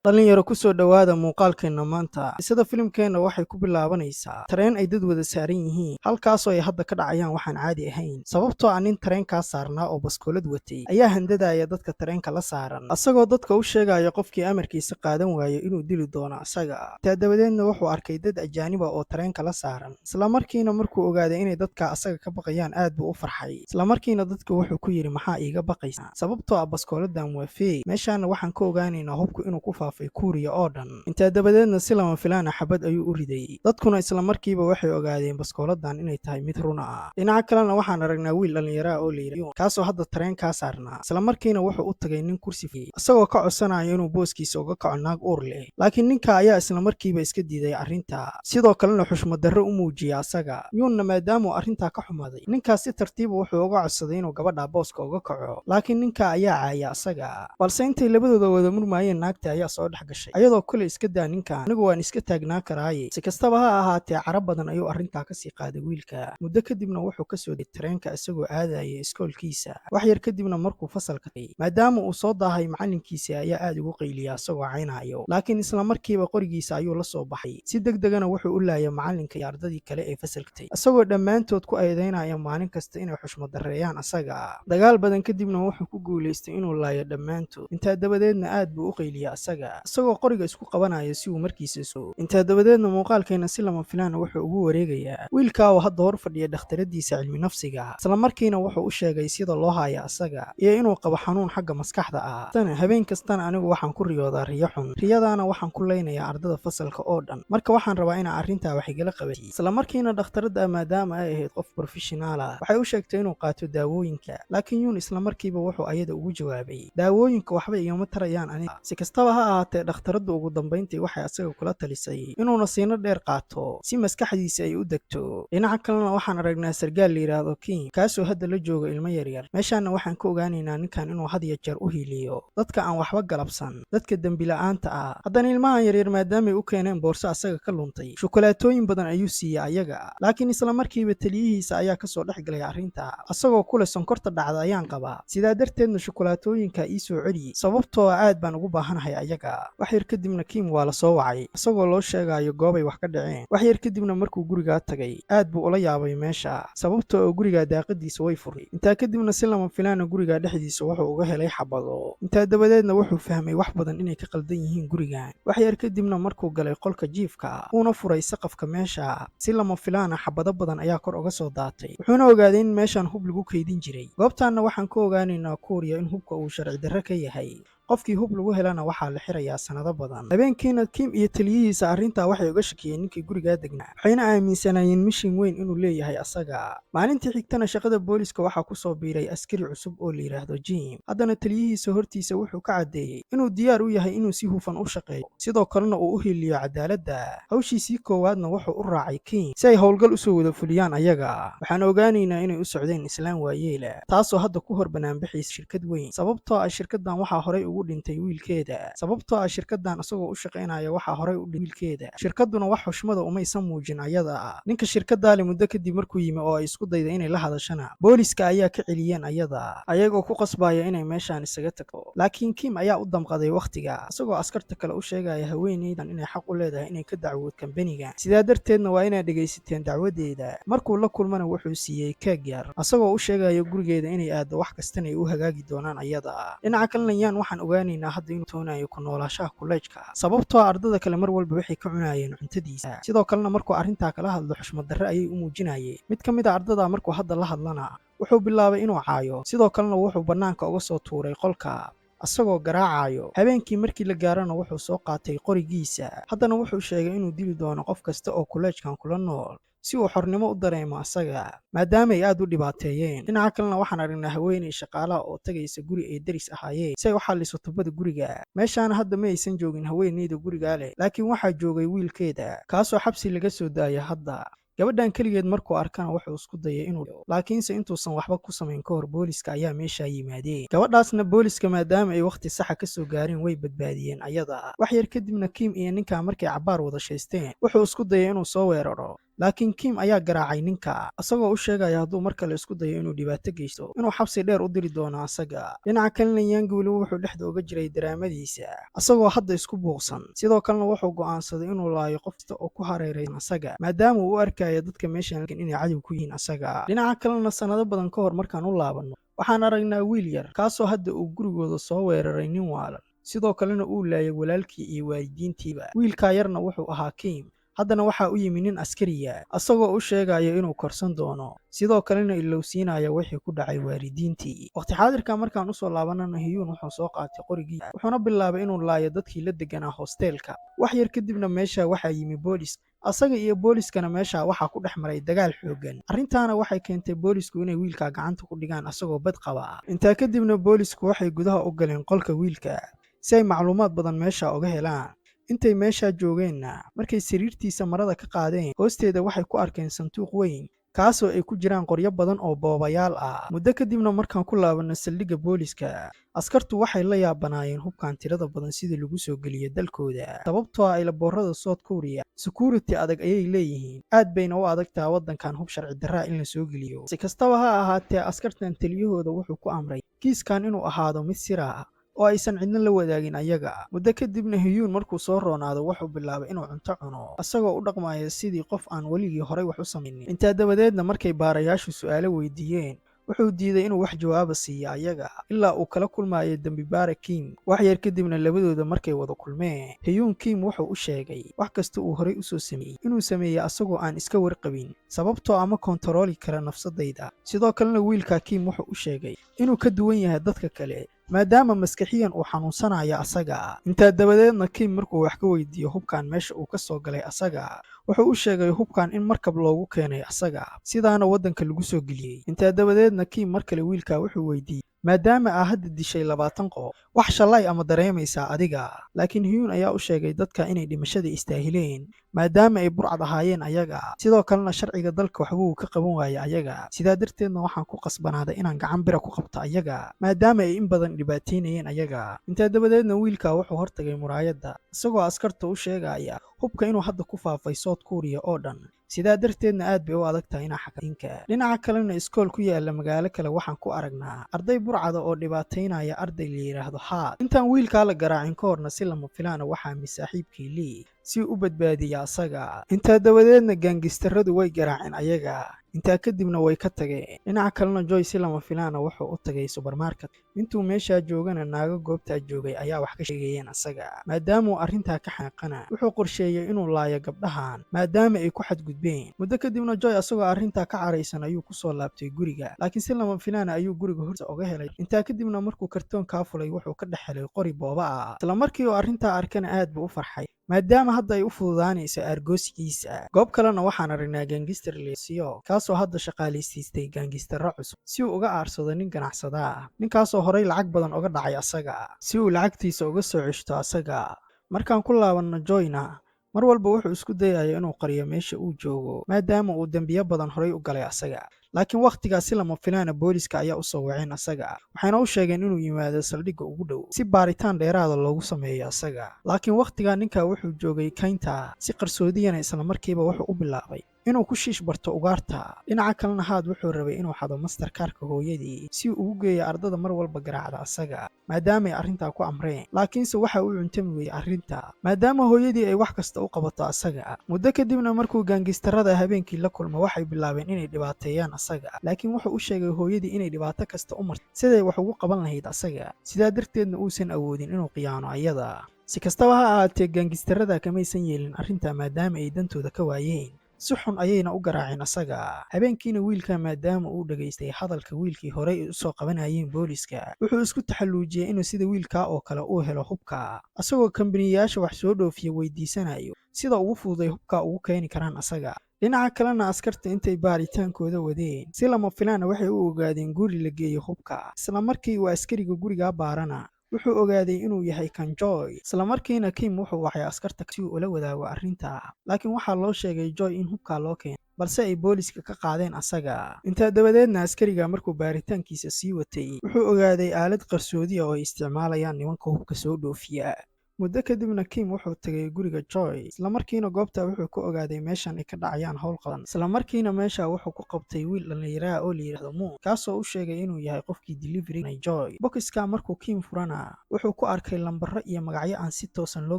Dhalinyaro, kusoo dhowaada muuqaalkeenna maanta. Qisada filimkeenna waxay ku bilaabanaysaa tareen ay dad wada saaran yihiin, halkaasoo ay hadda ka dhacayaan waxaan caadi ahayn, sababtoo ah nin tareenkaa saarnaa oo baskoolad watay ayaa handadaya dadka tareenka la saaran, asagoo dadka u sheegaya qofkii amarkiisa qaadan waayo inuu dili doono asaga. Taa dabadeedna wuxuu arkay dad ajaaniba oo tareenka la saaran. Islamarkiina markuu ogaaday inay dadka asaga ka baqayaan, aad buu u farxay. Islamarkiina dadka wuxuu ku yidhi: "Maxaa iiga baqaysa? Sababtoo ah baskooladan waa fake." Meeshaana waxaan ka ogaanaynaa hubku inuu ku faafay Kuuriya oo dhan. Intaa dabadeedna si lama filaana xabad ayuu u riday. Dadkuna islamarkiiba waxay ogaadeen baskooladan inay tahay mid runa ah. Dhinaca kalena waxaan aragnaa wiil dhallinyaraha oo la yidhi, kaasoo hadda tareenkaa saarnaa. Islamarkiina wuxuu u tagay nin kursi fiyey, isagoo ka codsanaya inuu booskiisa uga kaco naag uur leh, laakiin ninka ayaa islamarkiiba iska diiday arrinta, sidoo kalena xushmad darro u muujiyay asaga. Yuunna maadaamuu arrintaa ka xumaaday, ninkaas si tartiiba wuxuu uga codsaday inuu gabadha booska uga kaco, laakiin ninka ayaa caaya asaga. Balse intay labadooda wada murmaayeen, naagta ayaa soo dhex gashay, ayadoo kule: "Iska daa ninkan, anigu waan iska taagnaa karaaye." Si kastaba ha ahaatee, carab badan ayuu arrintaa kasii qaaday wiilka. Muddo kadibna wuxuu kasoo degay tareenka isagoo aadaya iskoolkiisa. Wax yar kadibna markuu fasalka tagay, maadaama uu soo daahay, macalinkiisa ayaa aad ugu qayliya isagoo caynayo, laakiin islamarkiiba qorigiisa ayuu la soo baxay. Si deg degana wuxuu u laayay macalinka iyo ardadii kale ee fasalka, isagoo dhammaantood ku eedeynaya maalin kasta inay xushmad darreeyaan asaga. Dagaal badan kadibna wuxuu ku guulaystay inuu laayo dhammaantood. Intaa dabadeedna aad buu u qayliyay asaga, isagoo qoriga isku qabanaya si uu markiisa soo. Intaa dabadeedna muuqaalkeena si lama filaana wuxuu ugu wareegayaa wiilka oo hadda hor fadhiya dhakhtaradiisa cilmi nafsiga. Islamarkiina wuxuu u sheegay sida loo haayo asaga iyo inuu qabo xanuun xagga maskaxda ah. Tana habeen kastana anigu waxaan ku riyoodaa riyo xun, riyadaana waxaan ku leynayaa ardada fasalka oo dhan, marka waxaan rabaa inaa arrintaa wax igala qabatid. Islamarkiina dhakhtaradda, maadaama ay ahayd qof professional ah, waxay u sheegtay inuu qaato daawooyinka, laakiin Yuun islamarkiiba wuxuu ayada ugu jawaabay: "Daawooyinka waxba igama tarayaan aniga." Si kastaba ha ahaatee, dhakhtaraddu ugu dambayntii waxay asaga kula talisay inuu nasiino dheer qaato si maskaxdiisa ay u degto. Dhinaca kalena waxaan aragnaa sargaal la yidhaahdo King, kaasoo hadda la jooga ilmo yaryar. Meeshaana waxaan ka ogaanaynaa ninkan inuu had iyo jeer u hiiliyo dadka aan waxba galabsan, dadka dembi la'aanta ah. Haddana ilmahan yaryar, maadaamay u keeneen boorso asaga ka luntay, shukulaatooyin badan ayuu siiyey ayaga, laakiin isla markiiba taliyihiisa ayaa kasoo dhex galay arrinta, asagoo kule: "Sonkorta dhacda ayaan qabaa, sidaa darteedna shukulaatooyinka ii soo celiyi, sababtoo ah aad baan ugu baahanahay ayaga." Wax yar kadibna Kim waa la soo wacay, isagoo loo sheegayo goobay wax ka dhaceen. Wax yar kadibna markuu gurigaa tagay, aad buu ula yaabay meesha, sababtoo oo gurigaa daaqadiisa way furay. Intaa kadibna si lama filaana gurigaa dhexdiisa wuxuu uga helay xabado. Intaa dabadeedna wuxuu fahmay wax badan inay ka qaldan yihiin gurigan. Wax yar kadibna markuu galay qolka jiifka, uuna furay saqafka meesha, si lama filaana xabado badan ayaa kor uga soo daatay, wuxuuna ogaaday in meeshan hub lagu kaydin jiray. Goobtaanna waxaan ka ogaanaynaa Kuuriya in hubka uu sharci darre ka yahay, qofkii hub lagu helana waxaa la xirayaa sannado badan. Habeenkiina Kim iyo taliyihiisa arrintaa waxay uga shakiyeen ninkii gurigaa degnaa, waxayna aaminsanaayeen mission weyn inuu leeyahay asaga. Maalintii xigtana shaqada booliska waxaa ku soo biiray askari cusub oo la yidhaahdo Jim. Haddana taliyihiisa hortiisa wuxuu ka caddeeyey inuu diyaar u yahay inuu si hufan u shaqeeyo, sidoo kalena uu u hiliyo cadaaladda. Hawshiisii koowaadna wuxuu u raacay Kim si ay howlgal usoo wada fuliyaan ayaga. Waxaan ogaanaynaa inay u socdeen islaan waayeela, taasoo hadda ku hor banaanbaxaysa shirkad weyn, sababtoo ah shirkaddan waxaa horay ugu dhintay wiilkeeda. Sababtoo ah shirkaddan isagoo u shaqaynaya waxaa horay u dhintay wiilkeeda, shirkadduna wax xushmada umaysan muujin ayada. Ninka shirkadaale muddo kadib markuu yimi oo ay isku dayda inay la hadashana, booliska ayaa ka celiyeen ayada, ayagoo ku qasbaya inay meeshaan isaga tagto. Laakiin Kim ayaa u damqaday wakhtiga, isagoo askarta kale u sheegaya haweeneydan inay xaq u leedahay inay ka dacwood kambaniga, sidaa darteedna waa inaad dhegaysateen dacwadeeda. Markuu la kulmana wuxuu siiyey keeg yar, asagoo u sheegaya gurigeeda inay aaddo, wax kastana ay u hagaagi doonaan ayada. Dhinaca kalena Yaan waxaan ogaanaynaa hadda inuu toonayo ku noolaashaha kuleejka, sababtoo ardada kale mar walba waxay ka cunayeen cuntadiisa. Sidoo kalena markuu arrintaa kala hadlo, xushmad darre ayay u muujinayeen. Mid ka mid a ardada markuu hadda la hadlana, wuxuu bilaabay inuu caayo, sidoo kalena wuxuu bannaanka uga soo tuuray qolka asagoo garaacayo. Habeenkii markii la gaarana wuxuu soo qaatay qorigiisa. Haddana wuxuu sheegay inuu dili doono qof kasta oo kuleejkan kula nool si uu xornimo u dareemo asaga, maadaamaay aad u dhibaateeyeen. Dhinaca kalena waxaan aragnaa haweeney shaqaalaha oo tagaysa guri ay deris ahaayeen si ay u xalliso tubada guriga. Meeshaana hadda ma aysan joogin haweeneyda gurigaa leh, laakiin waxaa joogay wiilkeeda, kaasoo xabsi laga soo daaya hadda. Gabadhan keligeed markuu arkana wuxuu isku dayay inuu, laakiinse intuusan waxba ku samayn ka hor, booliska ayaa meeshaa yimaadeen. Gabadhaasna booliska, maadaama ay wakhti saxa ka soo gaareen, way badbaadiyeen ayada. Wax yar kadibna Kim iyo ninkaa markay cabbaar wada shaysteen, wuxuu isku dayay inuu soo weeraro. Laakiin Kim ayaa garaacay ninka, isagoo u sheegaya hadduu mar kale isku dayo inuu dhibaato geysto, inuu xabsi dheer u diri doono asaga. Dhinaca kalena, Yangi weli wuxuu dhexda uga jiray daraamadiisa, isagoo hadda isku buuqsan. Sidoo kalena wuxuu go'aansaday inuu laayo qof kasta oo ku hareeraysan asaga, maadaama uu u arkayo dadka meeshan inay cadow ku yihiin asaga. Dhinaca kalena, sanado badan ka hor markaan u laabanno, waxaan aragnaa wiil yar kaasoo hadda uu gurigooda soo weeraray nin waalan, sidoo kalena uu laayay walaalkii iyo waalidiintiiba. Wiilkaa yarna wuxuu ahaa Kim. Haddana waxaa u yimi nin askariya, asagoo u sheegaya inuu korsan doono, sidoo kalena ilowsiinaya wixii ku dhacay waalidiintii. Waqti xaadirka markaan usoo laabanana, Hiyuun wuxuu soo qaatay qorigii, wuxuuna bilaabay inuu laayo dadkii la deganaa hosteelka. Wax yar kadibna meesha waxaa yimi boolis. Asaga iyo booliskana meesha waxaa ku dhex maray dagaal xooggan. Arrintaana waxay keentay boolisku inay wiilka gacanta ku dhigaan asagoo bad qaba. Intaa kadibna boolisku waxay gudaha u galeen qolka wiilka si ay macluumaad badan meesha uga helaan. Intay meeshaa joogeenna, markay sariirtiisa marada ka qaadeen, hoosteeda waxay ku arkeen sanduuq weyn kaasoo ay ku jiraan qoryo badan oo boobayaal ah. Muddo kadibna markaan ku laabanno saldhigga booliska, askartu waxay la yaabanaayeen hubkan tirada badan sidii lagu soo geliyo dalkooda, sababtoo ah airportada South Korea security adag ayay leeyihiin, aad bayna u adag taha waddankan hub sharci darraa in la soo geliyo. Si kastaba ha ahaatee, askartan taliyahooda wuxuu ku amray kiiskan inuu ahaado mid sira ah oo aysan cidna la wadaagin ayaga. Muddo kadibna Hiyuun markuu soo roonaado, wuxuu bilaabay inuu cunto cuno, isagoo u dhaqmaya sidii qof aan weligii horay wax u samaynin. Intaa dabadeedna markay baarayaashu su'aalo weydiiyeen, wuxuu diiday inuu wax jawaaba siiyo ayaga ilaa uu kala kulmayo dembibaare Kim. Wax yar kadibna labadooda markay wada kulmeen, Hiyuun Kim wuxuu u sheegay wax kasta uu horay usoo sameeyey inuu sameeyey asagoo aan iska warqabin, sababtoo ama kontarooli kara nafsadayda. Sidoo kalena wiilka Kim wuxuu u sheegay inuu ka duwan yahay dadka kale, maadaama maskaxiyan uu xanuunsanayo asaga. Intaa dabadeedna Kim markuu wax ka weydiiyo hubkan meesha uu ka soo galay asaga, wuxuu u sheegay hubkan in markab loogu keenay asaga, sidaana waddanka lagu soo geliyey. Intaa dabadeedna Kim mar kale wiilka wuxuu weydiiyey, maadaama aa hadda dishay 20 qof, wax shalay ama dareemaysaa adiga? Laakiin Hiyuun ayaa u sheegay dadka inay dhimashada istaahileen, maadaama ay burcad ahaayeen ayaga, sidoo kalena sharciga dalka waxbuu ka qaban waayey ayaga. Sidaa darteedna waxaan ku qasbanaaday inaan gacan bira ku qabto ayaga, maadaama ay in badan dhibaataynayeen ayaga. Intaa dabadeedna wiilka wuxuu hortagay muraayadda, isagoo askarta u sheegaya hubka inuu hadda ku faafay South Korea oo dhan, sidaa darteedna aad bay u adag tahay inaa xakainka. Dhinaca kalena, iskool ku yaala magaalo kale waxaan ku aragnaa arday burcada oo dhibaataynaya arday la yidhaahdo Haad. Intaan wiilkaa la garaacin ka horna, si lama filaana waxaa mi saaxiibkii Lii si u badbaadiya asaga. Intaa dabadeedna gaangistaradu way garaaceen ayaga, intaa kadibna way ka tageen. Dhinaca kalena, Joy si lama filaana wuxuu u tagay supermarket. Intuu meeshaa joogana, naago goobtaa joogay ayaa wax ka sheegayeen asaga. Maadaamuu arrintaa ka xaaqana, wuxuu qorsheeyey inuu laayo gabdhahan, maadaama ay ku xadgudbeen. Muddo kadibna Joy asagoo arrintaa ka caraysan ayuu kusoo laabtay guriga, laakiin si lama filaana ayuu guriga horta oga helay. Intaa kadibna markuu kartoonkaa fulay, wuxuu ka dhex helay qori booba ah. Isla markii uu arrintaa arkana, aad buu u farxay, maadaama hadda ay u fududaanayso aargoosigiisa. Goob kalena waxaan aragnaa gangster Lesio, kaasoo hadda shaqaalaysiistay gangistaro cusub si uu uga aarsado nin ganacsada ah, ninkaasoo horay lacag badan uga dhacay asaga, si uu lacagtiisa uga soo ceshto asaga. Markaan ku laabanno Joyna, mar walba wuxuu isku dayayo inuu qariyo meesha uu joogo, maadaama uu dembiyo badan horay u galay asaga. Laakiin wakhtigaas si lama filaana booliska ayaa usoo waceen asaga, waxayna u sheegeen inuu yimaado saldhigga ugu dhow si baaritaan dheeraada loogu sameeyo asaga. Laakiin wakhtigaa ninka wuxuu joogay kaynta si qarsoodiyana, islamarkiiba wuxuu u bilaabay inuu ku shiish barto ugaarta. Dhinaca kalena, Haad wuxuu rabay inuu xado Mastercardka hooyadii si uu ugu geeyo ardada mar walba garaacda asaga, maadaamay arrintaa ku amreen. Laakiinse waxa uu cuntami weyey arrinta, maadaama hooyadii ay wax kasta u qabato asaga. Muddo kadibna markuu gaangistarada habeenkii la kulmo, waxay bilaabeen inay dhibaateeyaan asaga. Laakiin wuxuu u sheegay hooyadii inay dhibaato kasta u martay siday wax ugu qaban lahayd asaga, sidaa darteedna uusan awoodin inuu khiyaano ayada. Si kastaba ha ahaatee, gaangistarada kamaysan yeelin arrinta, maadaama ay dantooda ka waayeen. Si xun ayayna u garaaceen asaga. Habeenkiina wiilka, maadaama uu dhegaystay hadalka wiilkii horey ay usoo qabanayeen booliska, wuxuu isku taxalluujiyey inuu sida wiilkaa oo kale uu helo hubka, asagoo kambaniyayaasha wax soo dhoofiya weydiisanayo sida ugu fududay hubka ugu keeni karaan asaga. Dhinaca kalena, askarta intay baaritaankooda wadeen, si lama filaana waxay u ogaadeen guri la geeyo hubka. Isla markii uu askariga gurigaa baarana, wuxuu ogaaday inuu yahay kan Joy. Isla markiina Kim wuxuu wacay askarta si uu ula wadaago arrinta, laakiin waxaa loo sheegay Joy in hubkaa loo keenay, balse ay booliska ka qaadeen asaga. Intaa dabadeedna askariga markuu baaritaankiisa sii watay, wuxuu ogaaday aalad qarsoodiya oo ay isticmaalayaan nimanka hubka soo dhoofiya. Muddo kadibna Kim wuxuu tagay guriga Joy, islamarkiina goobta wuxuu ku ogaaday meeshan ay ka dhacayaan howl qadan. Islamarkiina meesha wuxuu ku qabtay wiil dhallinyaro ah oo la yidhaahdo Moon, kaasoo u sheegay inuu yahay qofkii delivery Joy. Bokiska markuu Kim furana, wuxuu ku arkay lambaro iyo magacyo aan si toosan loo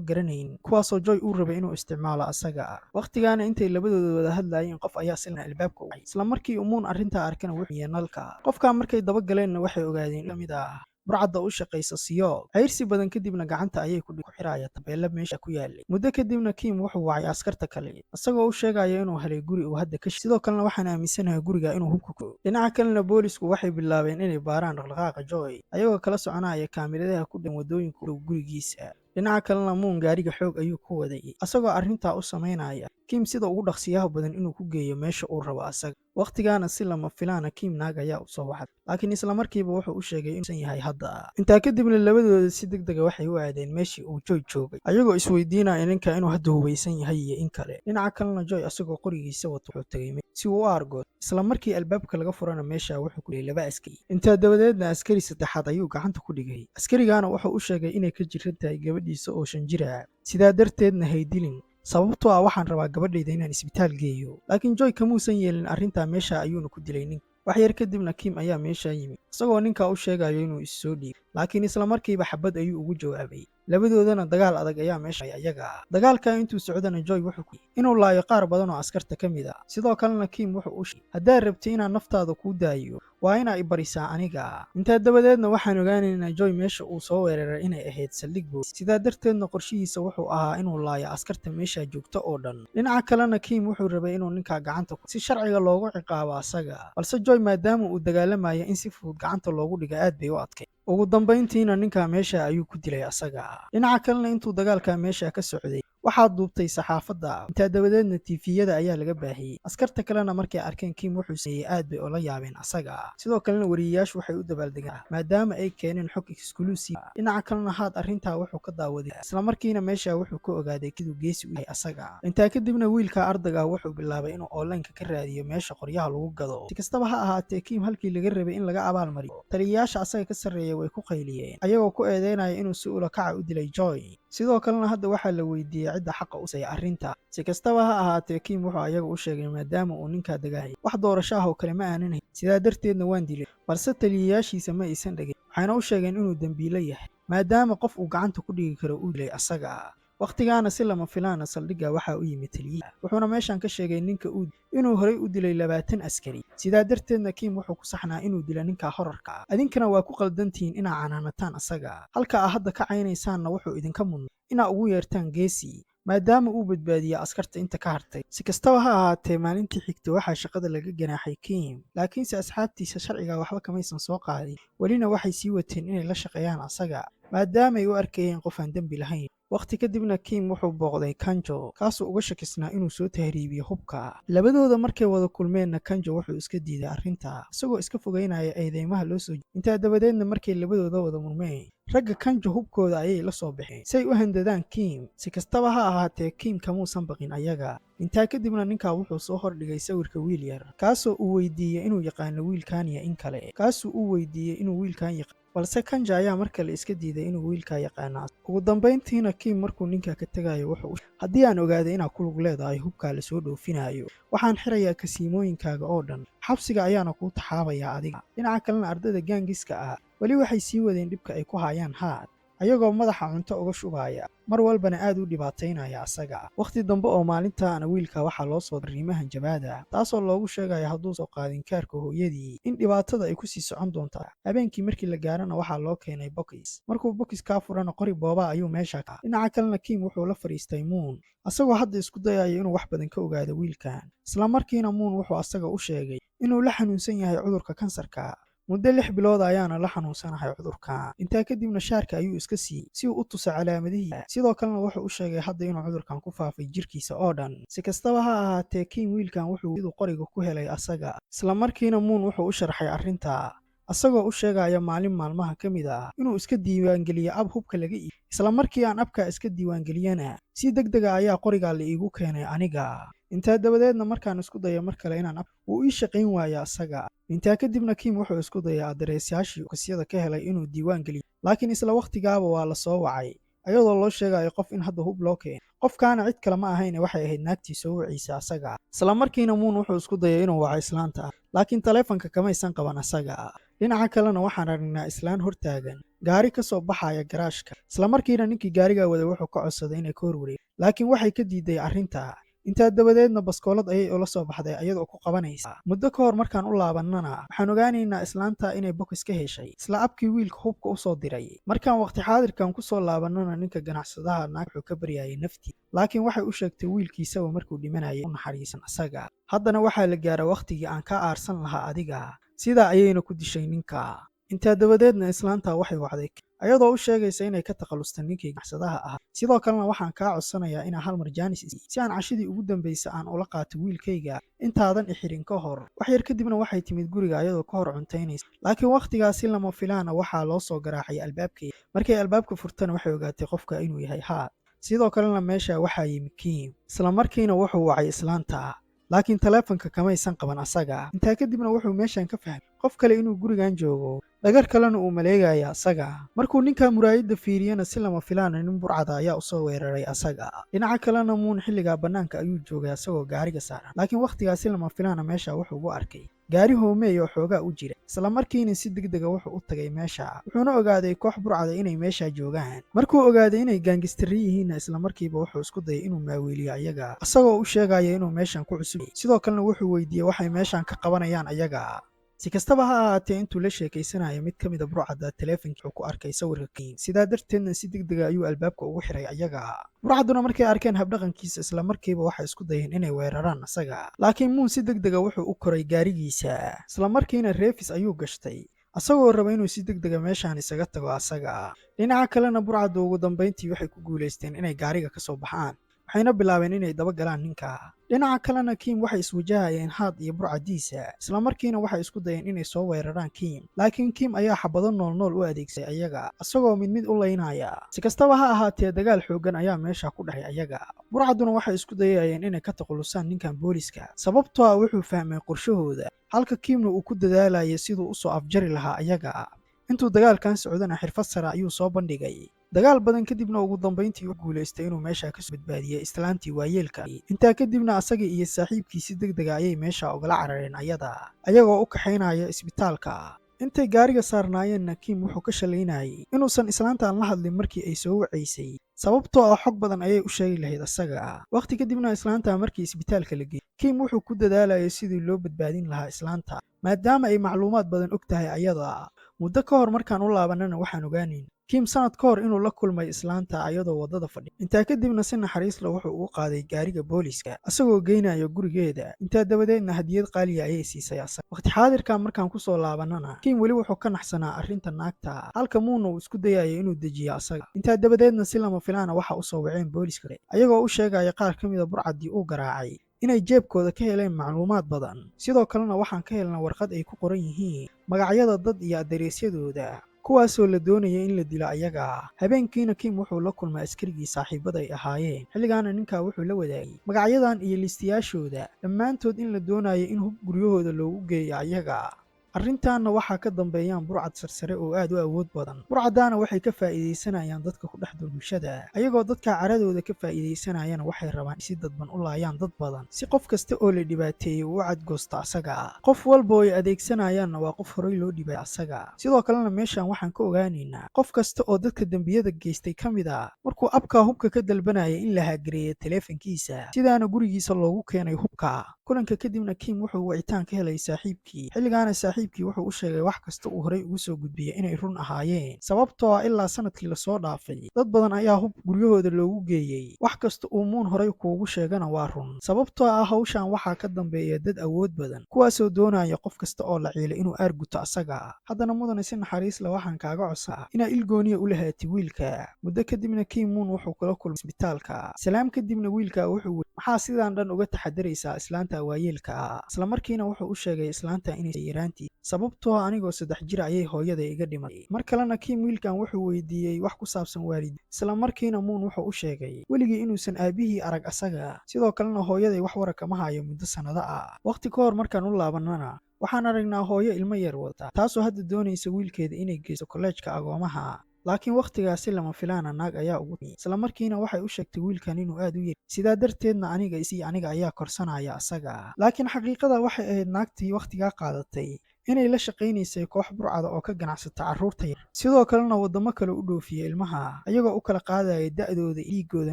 garanayn, kuwaasoo Joy uu rabay inuu isticmaalo asaga. Waqtigaana intay labadooda wada hadlayeen, qof ayaa silna albaabka u, isla markii Moon arrintaa arkana wuxuu nalka. Qofkaa markay daba galeenna waxay ogaadeen kamid ah burcadda u shaqaysa Siyo. Cayrsi badan kadibna gacanta ayay ku xiraya tabeelo meesha ku yaalay. Muddo kadibna Kim wuxuu wacay askarta kale, isagoo u sheegaya inuu helay guri uu hadda ka. Sidoo kalena waxaan aaminsanahay guriga inuu hubka ku. Dhinaca kalena boolisku waxay bilaabeen inay baaraan dhaqdhaqaaqa Joy, ayagoo kala soconaya kaamiradaha ku dhan wadooyinka u dhow gurigiisa. Dhinaca kalena Moon gaariga xoog ayuu ku waday, asagoo arrintaa u samaynaya Kim sida ugu dhaqsiyaha badan inuu ku geeyo meesha uu rabo asaga. Waqtigaana si lama filaana Kim naag ayaa u soo waxday, laakiin isla markiiba wuxuu u sheegay inuusan yahay hadda. Intaa kadibna labadooda si deg dega waxay u aadeen meeshii uu Joy joogay, ayagoo isweydiinaya ninka inuu hadda hubaysan yahay iyo in kale. Dhinaca kalena Joy asagoo qorigiisa wato wuxuu tagay si uu u argo. Isla markii albaabka laga furana meesha wuxuu ku dhigay laba askari. Intaa dabadeedna askari saddexaad ayuu gacanta ku dhigay. Askarigana wuxuu u sheegay inay ka jiran tahay gabadhiisa oo 5 jir ah, sidaa darteedna haydilin, sababtoo ah waxaan rabaa gabadhayda inaan isbitaal geeyo. Laakiin Joy kamuusan yeelin arrintaa, meesha ayuuna ku dilay ninka. Wax yar kadibna Kim ayaa meesha yimid, isagoo ninkaa u sheegayo inuu is soo dhiibay, laakiin isla markiiba xabad ayuu ugu jawaabay. Labadoodana dagaal adag ayaa meesha ayaga. Dagaalka intuu socdana Joy wuxuu ku inuu laayo qaar badan oo askarta ka mid ah. Sidoo kalena Kim wuxuu u sheegay, haddaad rabtay inaan naftaada kuu daayo, waa inaa i barisaa aniga. Intaa dabadeedna waxaan ogaanaynaa Joy meesha uu soo weeraray inay ahayd saldhig booliis, sidaa darteedna qorshihiisa wuxuu ahaa inuu laayo askarta meesha joogta oo dhan. Dhinaca kalena Kim wuxuu rabay inuu ninkaa gacanta si sharciga loogu ciqaabo asaga, balse Joy maadaama uu dagaalamayo in si fudud gacanta loogu dhiga aad bay u adkay. Ugu dambayntiina ninkaa meesha ayuu ku dilay asaga. Dhinaca kalena intuu dagaalka meesha ka socday waxaa duubtay saxaafadda. Intaa dabadeedna TV-yada ayaa laga baahiyey. Askarta kalena markay arkeen Kim wuxuu sameeyey, aad bay ula yaabeen asaga. Sidoo kalena wariyeyaashu waxay u dabaaldegaan maadaama ay keeneen xog exclusive. Dhinaca kalena Haad arrintaa wuxuu ka daawaday, islamarkiina meesha wuxuu ka ogaaday siduu geesi u yahay asaga. Intaa kadibna wiilka ardayga wuxuu bilaabay inuu online-ka ka raadiyo meesha qoryaha lagu gado. Si kastaba ha ahaatee, Kim halkii laga rabay in laga abaalmariyo, taliyayaasha asaga ka sarreeya way ku qayliyeen, ayagoo ku eedeynaya inuu si ula kaca u dilay Joy. Sidoo kalena hadda waxaa la weydiiyey cidda xaqa u say arrinta. Si kastaba ha ahaatee, Kim wuxuu ayaga u sheegay maadaama uu ninkaa dagaayay, wax doorasho ah oo kale ma aanan hayn, sidaa darteedna waan dilay. Balse taliyayaashiisa ma aysan dhegin, waxayna u sheegeen inuu dembiilo yahay maadaama qof uu gacanta ku dhigi karo uu dilay asaga. Wakhtigaana si lama filaana saldhigga waxaa u yimid taliyihi, wuxuuna meeshan ka sheegay ninka uu inuu horey u dilay 20 askari, sidaa darteedna Kim wuxuu ku saxnaa inuu dilo ninka horarka ah. Adinkana waa ku qaldantihiin inaa canaanataan asaga, halka aa hadda ka caynaysaanna wuxuu idinka mudnay inaa ugu yeertaan geesi, maadaama uu badbaadiyey askarta inta ka hartay. Si kastaba ha ahaatee, maalintii xigta waxaa shaqada laga ganaaxay Kim, laakiinse asxaabtiisa sharciga waxba kamaysan soo qaadin, welina waxay sii wateen inay la shaqeeyaan asaga maadaamay u arkayeen qof aan dembi lahayn. Wakhti kadibna Kim wuxuu booqday Kanjo, kaasoo uga shakisnaa inuu soo tahriibiyo hubka. Labadooda markay wada kulmeenna Kanjo wuxuu iska diiday arrinta, isagoo iska fogeynaya eedeymaha loo soo. Intaa dabadeedna markay labadooda wada murmeen, ragga Kanjo hubkooda ayay la soo baxeen si ay u handadaan Kim. Si kastaba ha ahaatee, Kim kamuusan baqin ayaga. Intaa kadibna ninkaa wuxuu soo hordhigay sawirka wiil yar, kaasoo uu weydiiyey inuu yaqaano wiilkan iyo in kale, kaasuu u weydiiyey inuu wiilkan yaqaan, balse Kanja ayaa mar kale iska diiday inuu wiilkaa yaqaana. Ugu dambayntiina Kim markuu ninka ka tegayo wuxuu, haddii aan ogaaday inaad ku lug leedahay hubkaa lasoo dhoofinayo, waxaan xirayaa kasiimooyinkaaga oo dhan, xabsiga ayaana kuu taxaabayaa adiga. Dhinaca kalena ardayda gaangiska ah weli waxay sii wadeen dhibka ay ku hayaan Haad, ayagoo madaxa cunto uga shubaya, mar walbana aad u dhibaataynaya asaga. Wakhti dambe oo maalintaana wiilka waxaa loo soo arrimahan jabaada, taasoo loogu sheegaya hadduu soo qaadin kaarka hooyadii in dhibaatada ay kusii socon doontaa. Habeenkii markii la gaarana waxaa loo keenay bokis. Markuu bokis kaa furana qori booba ayuu meesha ka. Dhinaca kalena Kim wuxuu la fadhiistay Moon, asagoo hadda isku dayayo inuu wax badan ka ogaado wiilkan. Isla markiina Moon wuxuu asaga u sheegay inuu la xanuunsan yahay cudurka kansarka, muddo 6 bilood ayaana la xanuunsanahay cudurkan. Intaa kadibna shaarka ayuu iska siiyey si uu u tuso calaamadihii. Sidoo kalena wuxuu u sheegay hadda inuu cudurkan ku faafay jirkiisa oo dhan. Si kastaba ha ahaatee, Kim wiilkan wuxuu siduu qoriga ku helay asaga. Isla markiina Moon wuxuu u sharxay arrinta, asagoo u sheegaya maalin maalmaha ka mid ah inuu iska diiwaangeliyo app hubka laga iibiyo. Isla markii aan app-ka iska diiwaangeliyana, si deg dega ayaa qorigaa la iigu keenay aniga. Intaa dabadeedna markaan isku dayo mar kale inaan wuu ii shaqayn waaya asaga. Intaa kadibna Kim wuxuu isku dayay adereesyaashii kasyada ka helay inuu diiwaan geliyo, laakiin isla wakhtigaaba waa la soo wacay. Ayadoo loo sheegayo qof in hadda hub loo keenay. Qofkaana cid kale ma ahayne, waxay ahayd naagtii soo waciisa asaga. Isla markiina Muun wuxuu isku dayay inuu waco islaanta, laakiin taleefanka kamaysan qaban asaga. Dhinaca kalena waxaan aragnaa islaan hortaagan gaari ka soo baxaya garaashka. Isla markiina ninkii gaariga waday wuxuu ka codsaday inay ka horwareeg, laakiin waxay ka diiday arrinta. Intaa dabadeedna baskoolad ayay ula soo baxday ayadoo ku qabanaysa. Muddo ka hor markaan u laabannana, waxaan ogaanaynaa islaanta inay box ka heshay isla abkii wiilka hubka usoo diray. Markaan waqti xaadirkan kusoo laabannana, ninka ganacsadaha naag wuxuu ka baryayay naftii, laakiin waxay u sheegtay wiilkiisaba markuu dhimanayay u naxariisan asaga. Haddana waxaa la gaara wakhtigii aan ka aarsan lahaa adiga. Sidaa ayayna ku dishay ninka. Intaa dabadeedna islaanta waxay wacday ayadoo u sheegaysa inay ka takhalustay ninkii ganacsadaha ahaa. Sidoo kalena waxaan kaa codsanayaa inaa hal mar jaanis si aan cashadii ugu dambaysa aan ula qaato wiilkayga intaadan ixirin ka hor. Wax yar kadibna waxay timid guriga ayadoo ka hor cuntaynaysa, laakiin wakhtigaasi lama filaana waxaa loo soo garaacay albaabkeeda. Markay albaabka furtana, waxay ogaatay qofka inuu yahay Haad. Sidoo kalena meesha waxaa yimi Kiim. Isla markiina wuxuu wacay islaanta, laakiin taleefanka kamaysan qaban asaga. Intaa kadibna wuxuu meeshan ka fahmay qof kale inuu gurigan joogo, dhagar kalena uu maleegaya asaga. Markuu ninka muraayadda fiiriyana, si lama filaana nin burcada ayaa usoo weeraray asaga. Dhinaca kalena Muun xilligaa bannaanka ayuu joogay asagoo gaariga saaran, laakiin wakhtigaasi lama filaana meesha wuxuu ugu arkay gaari hoomeey oo xoogaa u jira. Isla markiina si degdega wuxuu u tagay meesha, wuxuuna ogaaday koox burcada inay meesha joogaan. Markuu ogaaday inay gangster yihiinna, isla markiiba wuxuu isku dayay inuu maaweeliyo ayaga, isagoo u sheegaya inuu meeshan ku cusub. Sidoo kalena wuxuu weydiiyey waxay meeshan ka qabanayaan ayaga. Si kastaba ha ahaatee, intuu la sheekaysanayo mid ka mid a burcadda, taleefonkii wuxuu ku arkay sawirka Kiim. Sidaa darteedna si degdega ayuu albaabka ugu xiray ayaga. Burcadduna markay arkeen habdhaqankiisa, isla markiiba waxay isku dayeen inay weeraraan asaga, laakiin Muun si degdega wuxuu u koray gaarigiisa. Isla markiina reverse ayuu gashtay, asagoo raba inuu si degdega meeshaan isaga tago asaga. Dhinaca kalena burcaddu ugu dambayntii waxay ku guulaysteen inay gaariga ka soo baxaan, waxayna bilaabeen inay daba galaan ninka. Dhinaca kalena Kiim waxay iswajahayeen Haad iyo burcadiisa. Isla markiina waxay isku dayeen inay soo weeraraan Kiim, laakiin Kiim ayaa xabado noolnool u adeegsaday ayaga, isagoo mid mid u laynaya. Si kastaba ha ahaatee, dagaal xooggan ayaa meesha ku dhexay ayaga. Burcadduna waxay isku dayayeen inay ka takhalusaan ninkan booliska, sababtoo ah wuxuu fahmay qorshahooda, halka Kiimna uu ku dadaalayay siduu usoo afjari lahaa ayaga. Intuu dagaalkan socdana xirfad sare ayuu soo bandhigay. Dagaal badan kadibna ugu dambayntii u guulaystay inuu meesha kasoo badbaadiyey islaantii waayeelka. Intaa kadibna asagii iyo saaxiibkii si degdega ayay meesha ugala carareen ayada, ayagoo u kaxaynaya isbitaalka. Intay gaariga saarnaayeenna, Kiim wuxuu ka shalaynayay inuusan islaantan la hadlin markii ay soo wacaysay, sababtoo ah xog badan ayay u sheegi lahayd asaga. Wakhti kadibna islaanta markii isbitaalka la geeyey, Kiim wuxuu ku dadaalayay sidii loo badbaadin lahaa islaanta, maadaama ay macluumaad badan og tahay ayada. Muddo ka hor markaan u laabanana, waxaan ogaanayn Kiim sanad ka hor inuu la kulmay islaanta ayadoo waddada fadhiya. Intaa kadibna si naxariis leh wuxuu ugu qaaday gaariga booliska, asagoo geynaya gurigeeda. Intaa dabadeedna hadiyad qaaliya ayay siisay asaga. Waqti xaadirkan markaan kusoo laabanana, Kiim weli wuxuu ka naxsanaa arrinta naagta, halka Muuna uu isku dayayo inuu dejiyo asaga. Intaa dabadeedna si lama filaana waxa usoo waceen booliska, ayagoo u sheegaya qaar ka mida burcaddii uu garaacay inay jeebkooda ka heleen macluumaad badan. Sidoo kalena waxaan ka helnaa warqad ay ku qoran yihiin magacyada dad iyo adereesyadooda, kuwaasoo la doonaya in la dilo ayaga. Habeenkiina Kim wuxuu la kulmay askarigii saaxiibada ay ahaayeen. Xilligaana ninkaa wuxuu la wadaagay magacyadan iyo liistayaashooda dhammaantood in la doonayo in hub guryahooda loogu geeyo ayaga. Arrintaanna waxaa ka dambeeyaan burcad sarsare oo aad u awood badan. Burcaddaana waxay ka faa'iidaysanayaan dadka ku dhex dul bulshada, ayagoo dadka caradooda ka faa'iidaysanayana waxay rabaan si dadban u laayaan dad badan, si qof kasta oo la dhibaateeyey uu u cadgoosto asaga. Qof walba oo ay adeegsanayaanna waa qof horey loo dhibay asaga. Sidoo kalena meeshan waxaan ka ogaanaynaa qof kasta oo dadka dembiyada geystay ka mid a markuu abkaa hubka ka dalbanaya in la hack gareeya taleefankiisa, sidaana gurigiisa loogu keenay hubka. Kulanka kadibna Kim wuxuu wicitaan ka helay saaxiibkii. Xilligaana saaxiibkii wuxuu u sheegay wax kasta uu horey ugu soo gudbiyey inay run ahaayeen, sababtoo ah ilaa sanadkii lasoo dhaafay dad badan ayaa hub guryahooda loogu geeyey. Wax kasta uu Muun horey kuugu sheegana waa run, sababtoo ah hawshan waxaa ka dambeeya dad awood badan, kuwaasoo doonaya qof kasta oo la ciilay inuu aarguto asaga. Haddana mudane, si naxariis leh waxaan kaaga codsaa inaa ilgooniya u lahaati wiilka. Muddo kadibna Kim Muun wuxuu kula kulmay isbitaalka. Salaam kadibna wiilka wuxuu: "Maxaa sidaan dhan uga taxadaraysaa islaanta waayeelka ah?" Isla markiina wuxuu u sheegay islaanta inay yaraantii, sababtoo anigoo 3 jir ayay hooyada iga dhimatay. Mar kalena Kim wiilkan wuxuu weydiiyey wax ku saabsan waalid. Isla markiina Muun wuxuu u sheegay weligii inuusan aabihii arag asaga, sidoo kalena hooyaday wax wara kama hayo muddo sannado ah. Waqti ka hor markaan u laabanana, waxaan aragnaa hooyo ilmo yar wadata, taasoo hadda doonaysa wiilkeeda inay geyso kolleejka agoomaha. Laakiin wakhtigaasi lama filaana naag ayaa ugu timi, isla markiina waxay u sheegtay wiilkan inuu aad u yar, sidaa darteedna aniga isii, aniga ayaa korsanaya asaga. Laakiin xaqiiqada waxay ahayd naagtii wakhtigaa qaadatay inay la shaqaynaysay koox burcada oo ka ganacsata carruurta yar, sidoo kalena waddamo kale u dhoofiya ilmaha, ayagoo u kala qaadaya da'dooda, dhiigooda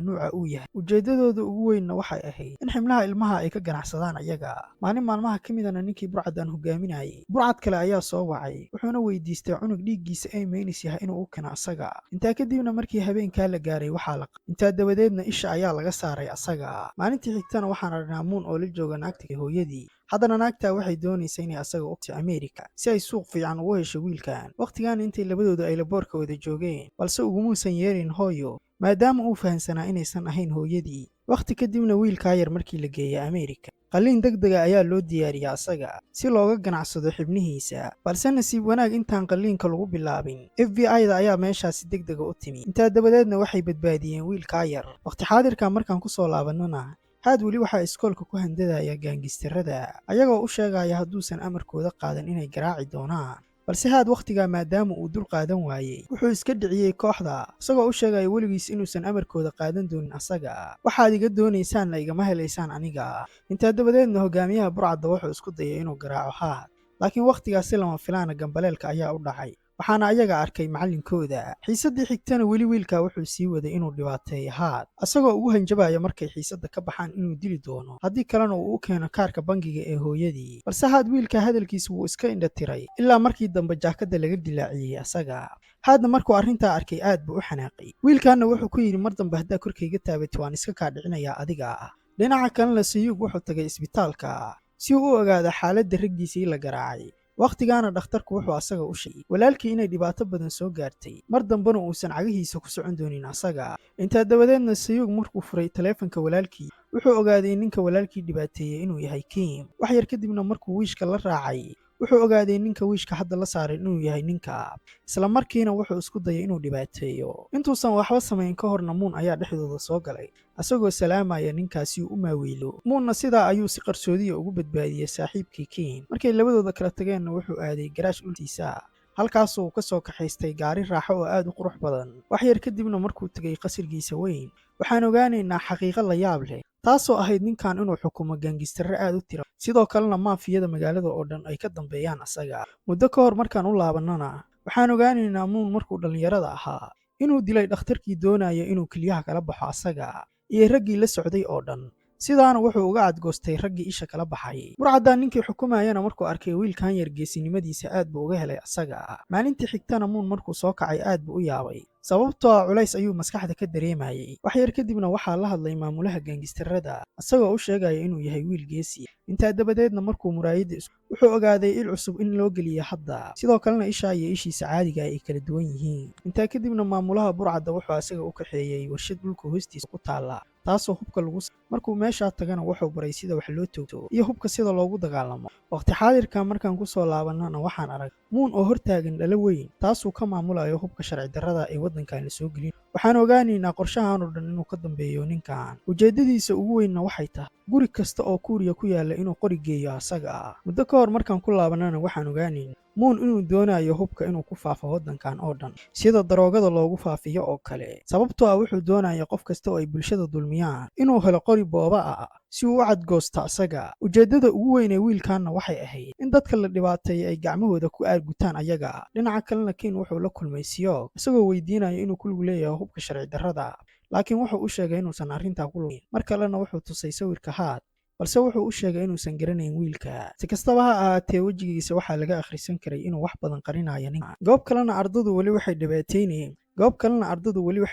nuuca uu yahay. Ujeeddadooda ugu weynna waxay ahayd in xibnaha ilmaha ay ka ganacsadaan ayaga. Maalin maalmaha ka midana ninkii burcadan hogaaminayay burcad kale ayaa soo wacay, wuxuuna weydiistay cunug dhiiggiisa ay meynis yahay inuu u keeno asaga. Intaa kadibna markii habeenkaa la gaaray waxaa la intaa dabadeedna isha ayaa laga saaray asaga. Maalintii xigtana waxaan aragnaa Muun oo la jooga naagta hooyadii. Haddana naagtaa waxay doonaysa inay asaga u Amerika si ay suuq fiican ugu hesho wiilkan. Wakhtigan intay labadooda ay laboorka wada joogeen, balse ugumuusan yeelin hooyo, maadaama uu fahansanaa inaysan ahayn hooyadii. Wakhti kadibna wiilkaa yar markii la geeyay Amerika, qalliin degdega ayaa loo diyaariyay asaga si looga ganacsado xibnihiisa. Balse nasiib wanaag, intaan qalliinka lagu bilaabin, FBI-da ayaa meeshaasi degdega u timi. Intaa dabadeedna waxay badbaadiyeen wiilkaa yar. Wakhti xaadirka markaan kusoo laabanona, Haad weli waxaa iskoolka ku handadaya gaangistarada, ayagoo u sheegaya hadduusan amarkooda qaadan inay garaaci doonaan. Balse Haad wakhtigaa maadaama uu dul qaadan waayey, wuxuu iska dhiciyey kooxda, isagoo u sheegaya weligiis inuusan amarkooda qaadan doonin asaga. Waxaad iga doonaysaanna igama helaysaan aniga. Intaa dabadeedna hogaamiyaha burcadda wuxuu isku dayay inuu garaaco Haad, laakiin wakhtigaasi lama filaana gambaleelka ayaa u dhacay, waxaana ayaga arkay macallinkooda. Xiisaddii xigtana weli wiilka wuxuu sii waday inuu dhibaateeyo Haad, asagoo ugu hanjabaya markay xiisadda ka baxaan inuu dili doono, haddii kalena uu u keeno kaarka bangiga ee hooyadii. Balse Haad wiilka hadalkiisa wuu iska indha tiray, ilaa markii dambe jaakadda laga dilaaciyey asaga. Haadna markuu arrintaa arkay aad buu u xanaaqay. Wiilkanna wuxuu ku yidhi, mar dambe haddaa korkayga taabatay, waan iska kaa dhicinayaa adiga. Dhinaca kalena Sayuug wuxuu tagay isbitaalka si uu u ogaado xaaladda raggiisii la garaacay. Wakhtigaana dhakhtarku wuxuu asaga u sheegay walaalkii inay dhibaato badan soo gaartay, mar dambena uusan cagihiisa ku socon doonin asaga. Intaa dabadeedna Sayuug markuu furay taleefanka walaalkii, wuxuu ogaaday ninka walaalkii dhibaateeyey inuu yahay Kim. Wax yar kadibna markuu wiishka la raacay, wuxuu ogaaday ninka wiishka hadda la saaray inuu yahay ninka. Isla markiina wuxuu isku dayay inuu dhibaateeyo. Intuusan waxba samayn ka horna Muun ayaa dhexdooda soo galay, asagoo salaamaya ninkaasi uu u maaweelo. Muunna sidaa ayuu si qarsoodiya ugu badbaadiyey saaxiibkii Kim. Markay labadooda kala tageenna wuxuu aaday garaash dhultiisa, halkaasoo uu ka soo kaxaystay gaari raaxo oo aad u qurux badan. Wax yar kadibna markuu tegay qasrigiisa weyn, waxaan ogaanaynaa xaqiiqo la yaab leh, taasoo ahayd ninkan inuu xukumo gaangistare aad u tira, sidoo kalena maafiyada magaalada oo dhan ay ka dambeeyaan asaga. Muddo ka hor markaan u laabannana, waxaan ogaanaynaa Muun markuu dhallinyarada ahaa inuu dilay dhakhtarkii doonaya inuu keliyaha kala baxo asaga iyo raggii la socday oo dhan. Sidaana wuxuu uga cadgoostay raggii isha kala baxay. Burcaddaa ninkii xukumayana markuu arkay wiilkan yar geesinimadiisa, aad buu uga helay asaga. Maalintii xigtana Muun markuu soo kacay aad buu u yaabay, sababtoo ah culays ayuu maskaxda ka dareemayay. Wax yar kadibna waxaa la hadlay maamulaha gaangistarada, isagoo u sheegaya inuu yahay wiil geesi. Intaa dabadeedna markuu muraayadda wuxuu ogaaday il cusub in loo geliya hadda, sidoo kalena ishaa iyo ishiisa caadiga ay kala duwan yihiin. Intaa kadibna maamulaha burcadda wuxuu asaga u kaxeeyey warshad dhulka hoostiisa ku taalla, taasoo hubka lagu. Markuu meeshaa tagana wuxuu baray sida wax loo toogto iyo hubka sida loogu dagaalamo. Waqti xaadirka markaan kusoo laabanana, waxaan arag Muun oo hortaagan dhalo weyn, taasuu ka maamulayo hubka sharci darrada ee waddankan la soo gelin. Waxaan ogaanaynaa qorshahan oo dhan inuu ka dambeeyo ninkan. Ujeeddadiisa ugu weynna waxay tahay guri kasta oo Kuuriya ku yaalla inuu qori geeyo asaga. Muddo ka hor markaan ku laabanana, waxaan ogaanaynaa Muun inuu doonayo hubka inuu ku faafo waddankan oo dhan, sida daroogada loogu faafiyo oo kale, sababtoo ah wuxuu doonaya qof kasta oo ay bulshada dulmiyaan inuu helo qori booba ah si uu u cadgoosto asaga. Ujeeddada ugu weyn ee wiilkanna waxay ahayd in dadka la dhibaateeyay ay gacmahooda ku aargutaan ayaga. Dhinaca kalena Kin wuxuu la kulmay Siyog, isagoo weydiinaya inuu ku lug leeyahay hubka sharci darrada, laakiin wuxuu u sheegay inuusan arrintaa ku lugin. Mar kalena wuxuu tusay sawirka Haad, balse wuxuu u sheegay inuusan garanayn wiilka. Si kastaba ha ahaatee, wejigiisa waxaa laga akhrisan karay inuu wax badan qarinayo ninka. Goob kalena ardadu weli waxay